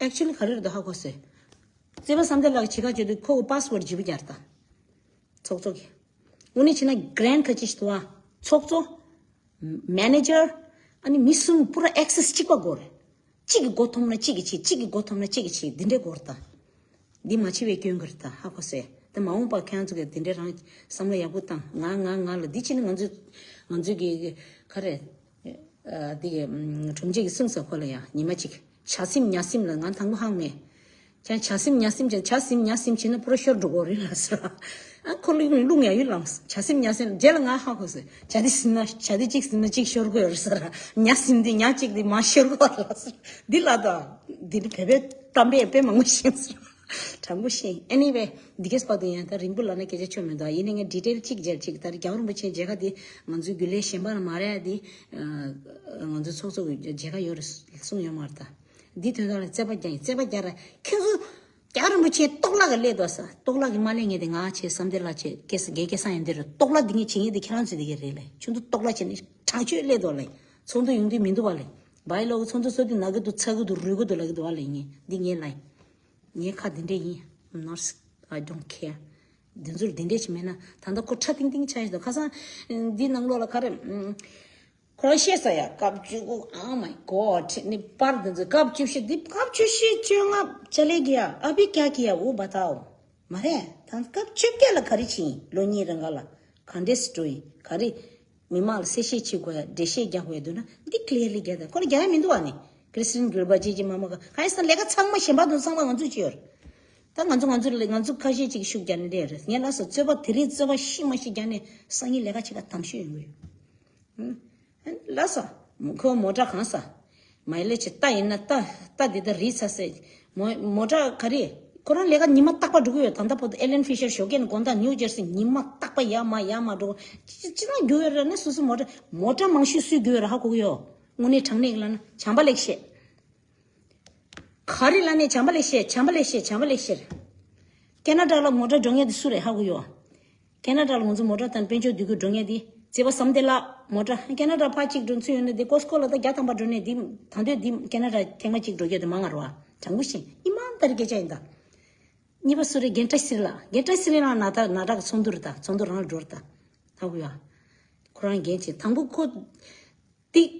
ཨེག་ཅུ་ལི་ག་རེ་རེད་འདུག་ཧ་གོ་སོང་། རྩེ་པ་བསམ་གཏན་ལགས་ཀྱི་བྱེད་ཀ་བྱེད་དུས་ཁོ་གི་པ་སི་ཝར་ཌི་བརྗེ་པོ་རྒྱག་རེད་ད། ཚོགས་གཙོ་གི། དངོས་གནས་བྱས་ན་གྷི་རན་ཌི་ཁ་ཅིག་ཞིག་འདུག་ཨ། ཚོགས་གཙོ། མེ་ནེ་ཇར། ཨ་ནི་མི་གསུམ་པུ་ར་ཨེག་སེ་སི་གཅིག་པ་དགོས་རེད། གཅིག་གི་མགོ་འཐོམ་ན་གཅིག་གིས་བྱེད། གཅིག་གི་མགོ་འཐོམ་ན་གཅིག་གིས་བྱེད། འདི་འདྲའི་དགོས་རེད་ད། འདི་མ་བྱེད་པའི་སྐྱོན་གྱིས་རེད་ད། ཧ་གོ་སོང་། དེ་མ་འོངས་པ་ཁྱེད་རང་ཚོ་གི་དེ་འདྲའི་རང་བསམ་བློ་ཡག་པོ་བཏང་། ང་ང་ང་ལ་འདི་བྱས་ན་ང་ཚོས་ང་ཚོས་གི་ག་རེ། ཨ་འདི་གི་ཨམ་དྲུང་ཆེ་གི་གསུངས་སོང་ཁོ་ལ་ཡ། ཉི་མ་གཅིག་བྱ་སེམས་ཉ་སེམས་ལ་ང་དང་པོ་ཧང་མེད། ཁྱེད་བྱ་སེམས་ཉ་སེམས་བྱས། བྱ་སེམས་ཉ་སེམས་བྱས་ན་པུ་ར་ཤོར་འགྲོ་གོ་རེད་ལ་ཟེར། ཨ་ཁོ་ལུས་རླུང་ཡ་ཡུལ་ལངས། བྱ་སེམས་ཉ་སེམས་རྗེས་ལ་ང་ཧ་གོ་ཟེར། བྱ་འདི་ཟིན་ན་བྱ་འདི་གཅིག་ཟིན་ན་གཅིག་ཤོར་གོ་ཡོད་ཟེར། ཉ་ཟིན་འདི་ཉ་གཅིག་འདི་མ་ཤོར་གོ་ལ་ཟེར། འདི་ལ་ད་འདི་ནི་བེ་བེ་གཏམ་དཔེ་དཔེ་མང་པོ་ཤེས་ཟེར། དྲང་པོ་ཤེས། Anyway། འདི་གས་པ་དུ་ཡང་ད་རིང་པོ་ལ་ན་སྐད་ཆ་ཆོད་མི་འདུག། ཡིན་ནའི་ངས་ཌི་ཊེལ་གཅིག་མཇལ་གཅིག། ད་རྒྱལ་བ་རིན་པོ་ཆེ་མཇལ་ཁ་འདི་ང་ཚོའི་རྒྱུན་ལས་གཞན་པ་ལ་མ་རེད། འདི་ང་ཚོའི་ཚོགས་གཙོ་གི་མཇལ་ཁ་ཡོད་རེད་གསུངས་ཡོད་མ་རེད། ད་འདི་དོན་དག་ལ་རྩོད་པ་རྒྱག་ཡིན། རྩོད་པ་རྒྱག་ར་ཁྱེད་ཚོ་རྒྱལ་བ་རིན་པོ་ཆེ་ལྟོགས་ལག་གི་སླེབས་འདུག་ས། ལྟོགས་ལག་གི་མ་སླེབས་ངེས་དེ་ང་ཆེ་བསམ་དེ་ལ་ཆེ་སྐད་ས་དགེ་སྐད་ས་ཡོན་དེ་རེད། ལྟོགས་ལག་འདི་ངས་བྱེད་ངེས་དེ་ཁྱེད་རང་ཚོས་དེ་གས་རེད་ལས། ཁྱོད་ཚོ་ལྟོགས་ལག་བྱེད་ནས་དྲང་ཆོས་སླེབས་འདུག་ལས། ཚོགས་འདུ་ཡོང་དུས་མི་འདུག་བ་ལས། བའི་ལོག་ཚོགས་འདུ་ཚོགས་དུས་ན་གི་འདུག་ཚ་གི་འདུག་རུལ་གི་འདུག་ལ་གི་འདུག་བ་ལས། ངས་འདི་ངས་ལ་ཡིན། ངའི་ཁ་འདི་འདྲས་ཡིན། I'm not, I don't care. འདི་ཚོར་འདི་འདྲས་ཅིག་མེད་ན་ད་ལྟ་ཁོ་ཁྲ་ཏིང་ཏིང་ཆགས་ཡོད་དོ། ཁ་སང་འདི་ནང་ལོགས་ལ་ག་རེ། ཁོ་རང་བཤད་ས་ཡ། སྐབས་བཅུ་དགུ། Oh my God. ནི་པར་འདི་ཚོ་སྐབས་བཅུ་བཞི། འདི་སྐབས་བཅུ་བཞི་བཅོ་ལྔ་ཅ་ལེ་གི་ཡ། ཨ་བི་ཀྱ་གི་ཡ། འོ་བ་ཏའོ། མ་རེད། ད་སྐབས་བཅོ་བརྒྱད་ལ་ག་རེ་ཕྱིན། ལོ་གཉིས་རིང་ག་ལ་ག་འདྲས་སུ་འགྲོ་ཡིན། ག་རེ། མི་མང་ལ་གསལ་བཤད་བྱེད་དགོས་ཡ། འགྲེལ་བཤད་རྒྱག་དགོས་ཡ་འདུག་ན་འདི་ཀླེར་ལི་རྒྱག་ད། ཁོ་ལ་རྒྱག་ཡ་མི་འདུག་བ་ནི། ཀྲི་སི་ཊན་གུར་བ་ཇི་ཇི་མ་མ་ག་ག་ཡ་ས་ལས་ཀ་ཚང་མ་གཞན་པ་དང་ཚང་མ་ང་ཚོས་བྱེད་ཡོད་རེད། ད་ང་ཚོ་ང་ཚོ་ལ་ང་ཚོ་ཁ་ཤས་ཅིག་ཤུགས་རྒྱག་ནས་ལས་རེད། ངས་ལ་ས་རྩོད་པ་དེ་རིང་རྩོད་པ་ཤི་མ་ཤི་རྒྱག་ནས་སང་ཉིན་ལས་ཀ་བྱེད་ཀ་དམ་ཤོས་ཡོང་གི་ཡོད། ལ་ས། ཁོ་མོ་ཊ་གང་ས། མ་ལས་ཆེ་རྟ་ཡིན་ན་རྟ། རྟ་འདི་ལྟར་རིལ་ཚ་སེ། མོ་མོ་ཊ་ག་རེ། ཁོ་རང་ལས་ཀ་ཉི་མ་རྟག་པ་འགྲོ་གི་ཡོད། ད་ལྟ་བར་དུ་ཨེ་ལན་ཕི་ཤར་ཞོགས་ཀས་ནས་དགོང་དག་ནིའུ་ཇར་སི་ཉི་མ་རྟག་པ་ཡར་མར་ཡར་མར་འགྲོ། ཅི་ཅི་ན་རྒྱུ་ཡོད་རེད་ན་སོ་སོ་མོ་ཊ་མོ་ཊ་མང་ཤོས་སུས་རྒྱུ་ཡོད་རེད་ཧ་གོ་གི་ཡོད། དངོས་གནས་དྲང་གནས་ལ་ན་བྱམས་པ་ལེགས་བཤད། ག་རེ་ལ་ནས་བྱམས་པ་ལེགས་བཤད། བྱམས་པ་ལེགས་བཤད། བྱམས་པ་ལེགས་བཤད། ཁེ་ན་ཌ་ལ་མོ་ཊ་འགྲོ་མཁན་དེ་སུ་རེད་ཧ་གོ་ཡོད། ཁེ་ན་ཌ་ལ་ང་ཚོ་མོ་ཊ་དང་དཔལ་འབྱོར་འདུས་ཀྱི་འགྲོ་མཁན་དེ་བྱས་པ་བསམ་དེ་ལ་མོ་ཊ་ཁེ་ན་ཌ་ཕར་གཅིག་འགྲོ་ཚུལ་ཡོད་ན་དེ་ཀོ་སི་ཀོ་ལ་ད་བརྒྱ་ཐམ་པ་འགྲོ་ནས་དེ་ད་འདོད་དེ་ཁེ་ན་ཌ་ཐེངས་མ་གཅིག་འགྲོ་རྒྱུ་དེ་མང་ང་རོ་ཨ། དྲང་པོ་བཤད་ཡིན་མ་ད་རེ་སྐད་ཆ་ཡིན་ད། གཉིས་པ་སུ་རེད། རྒན་བཀྲ་ཤིས་ལགས། རྒན་བཀྲ་ཤིས་ལགས་ན་ད་ན་ད་གི་ཚོགས་འདུ་རེད་ད། ཚོགས་འདུ་རང་ལ་འགྲོ་རེད་ད། ཧ་གོ་ཡ། ཁོ་རང་རྒན་ཆེ་དང་པོ་ཁོ། ཏིག་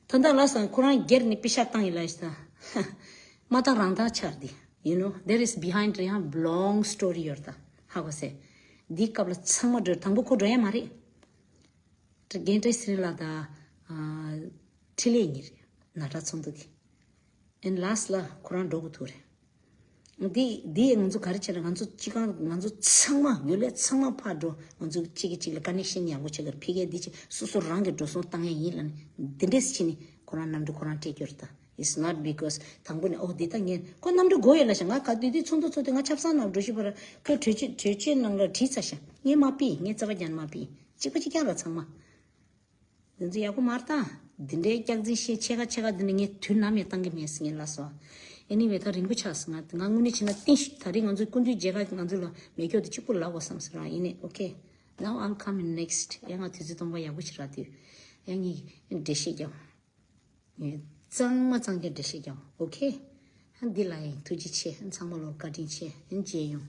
ད་ལྟ་ལ་སང་ཁོ་རང་སྒེར་ནས་པི་ཤ་བཏང་ཡིན་ལ་ཡིན་ས། མ་བཏང་རང་བཏང་ཆགས་འདི། You know, there is behind ཡང་long story ཡོད་ད། ཧ་གོ་སེ། འདི་སྐབས་ལ་ཚང་མ་འགྲོ་དང་པོ་ཁོ་འགྲོ་ཡ་མ་རེད། རྒན་བཀྲ་ཤིས་ལགས་དང་། ཨ། འཕྲིན་ལས་གཉིས་རེད། ན་ཊ་ཚོགས་འདུ་འདི། ཨེན་ལ་སི་ལ་ཁོ་རང་འགྲོ་དགོས་ཐུག་རེད། འདི་འདི་ང་ཚོ་ག་རེ་བྱས་ན་ང་ཚོ་སྤྱི་ཁང་ང་ཚོ་ཚང་མ་ཡོད་ལས་ཚང་མ་ཕར་འགྲོ། ང་ཚོ་གཅིག་གིས་གཅིག་ལ་ཀ་ནེག་ཤན་ཡག་པོ་བྱེད་དགོས། ཕ་གིར་འདི་བྱེད། སོ་སོ་རང་གི་འགྲོ་སོང་བཏང་ཡ་ཡིན་ལ་ནི་འདི་འདྲས་བྱས་ནས་ཁོ་རང་གནམ་གྲུ་ཁོ་རང་སྤྲད་རྒྱུ་རེད་ད། It's not because དང་པོ་ནས་ཨོ་འདི་ད་ངས་ཁོ་གནམ་གྲུ་དགོས་ཡོད་ལ་ཤ། ང་ག་དུས་དུས་ཚོགས་འདུ་ཚོགས་དུས་ང་ཆབ་གསང་ནང་འགྲོ་ཤི་བར་ཁོས་གྲོས་ཆོད་གྲོས་ཆོད་ནང་ལ་བྲིས་ཚར་ཤ། ངས་མ་ཕུལ། ངས་རྩ་བ་རྒྱག་ནས་མ་ཕུལ། གཅིག་པ་གཅིག་རྐྱང་ར་ཚང་མ། འདི་ཚོ་ཡག་པོ་མ་རེད་ད། འདི་འདྲའི་སྐྱག་རྫུན་བཤད་ཕྱེད་ཀ་ཕྱེད་ཀ་འདི་ནི་ངས་དུས་ནམ་ཡང་བཏང་གི་མེད་ཟེར་ངས་ལབ་སོང་། Anyway ད་རིང་པོ་ཆགས་སོང་། ང་ང་དངོས་གནས་བྱས་ན་བརྟན་བཞུགས་ད་རེས་ང་ཚོའི་སྐུ་མདུན་མཇལ་ཁ་ང་ཚོ་ལ་མེད་སྐྱོ་དེ་གཅིག་པུ་ལབ་དགོས་བསམ་ཟེར་རང་ཡིན་ནས། Okay, now I'm coming next. ཡང་ང་དུས་ཚོད་སྟོང་པ་ཡག་པོ་ཞིག་རག་དུས་ཡང་ངས་འགྲེལ་བཤད་རྒྱབ། ངས་གཙང་མ་གཙང་རྐྱང་འགྲེལ་བཤད་རྒྱབ། Okay, འདི་ལ་ཡང་ཐུགས་རྗེ་ཆེ། ཚང་མ་ལོ་བཀའ་དྲིན་ཆེ། མཇལ་ཡོང་།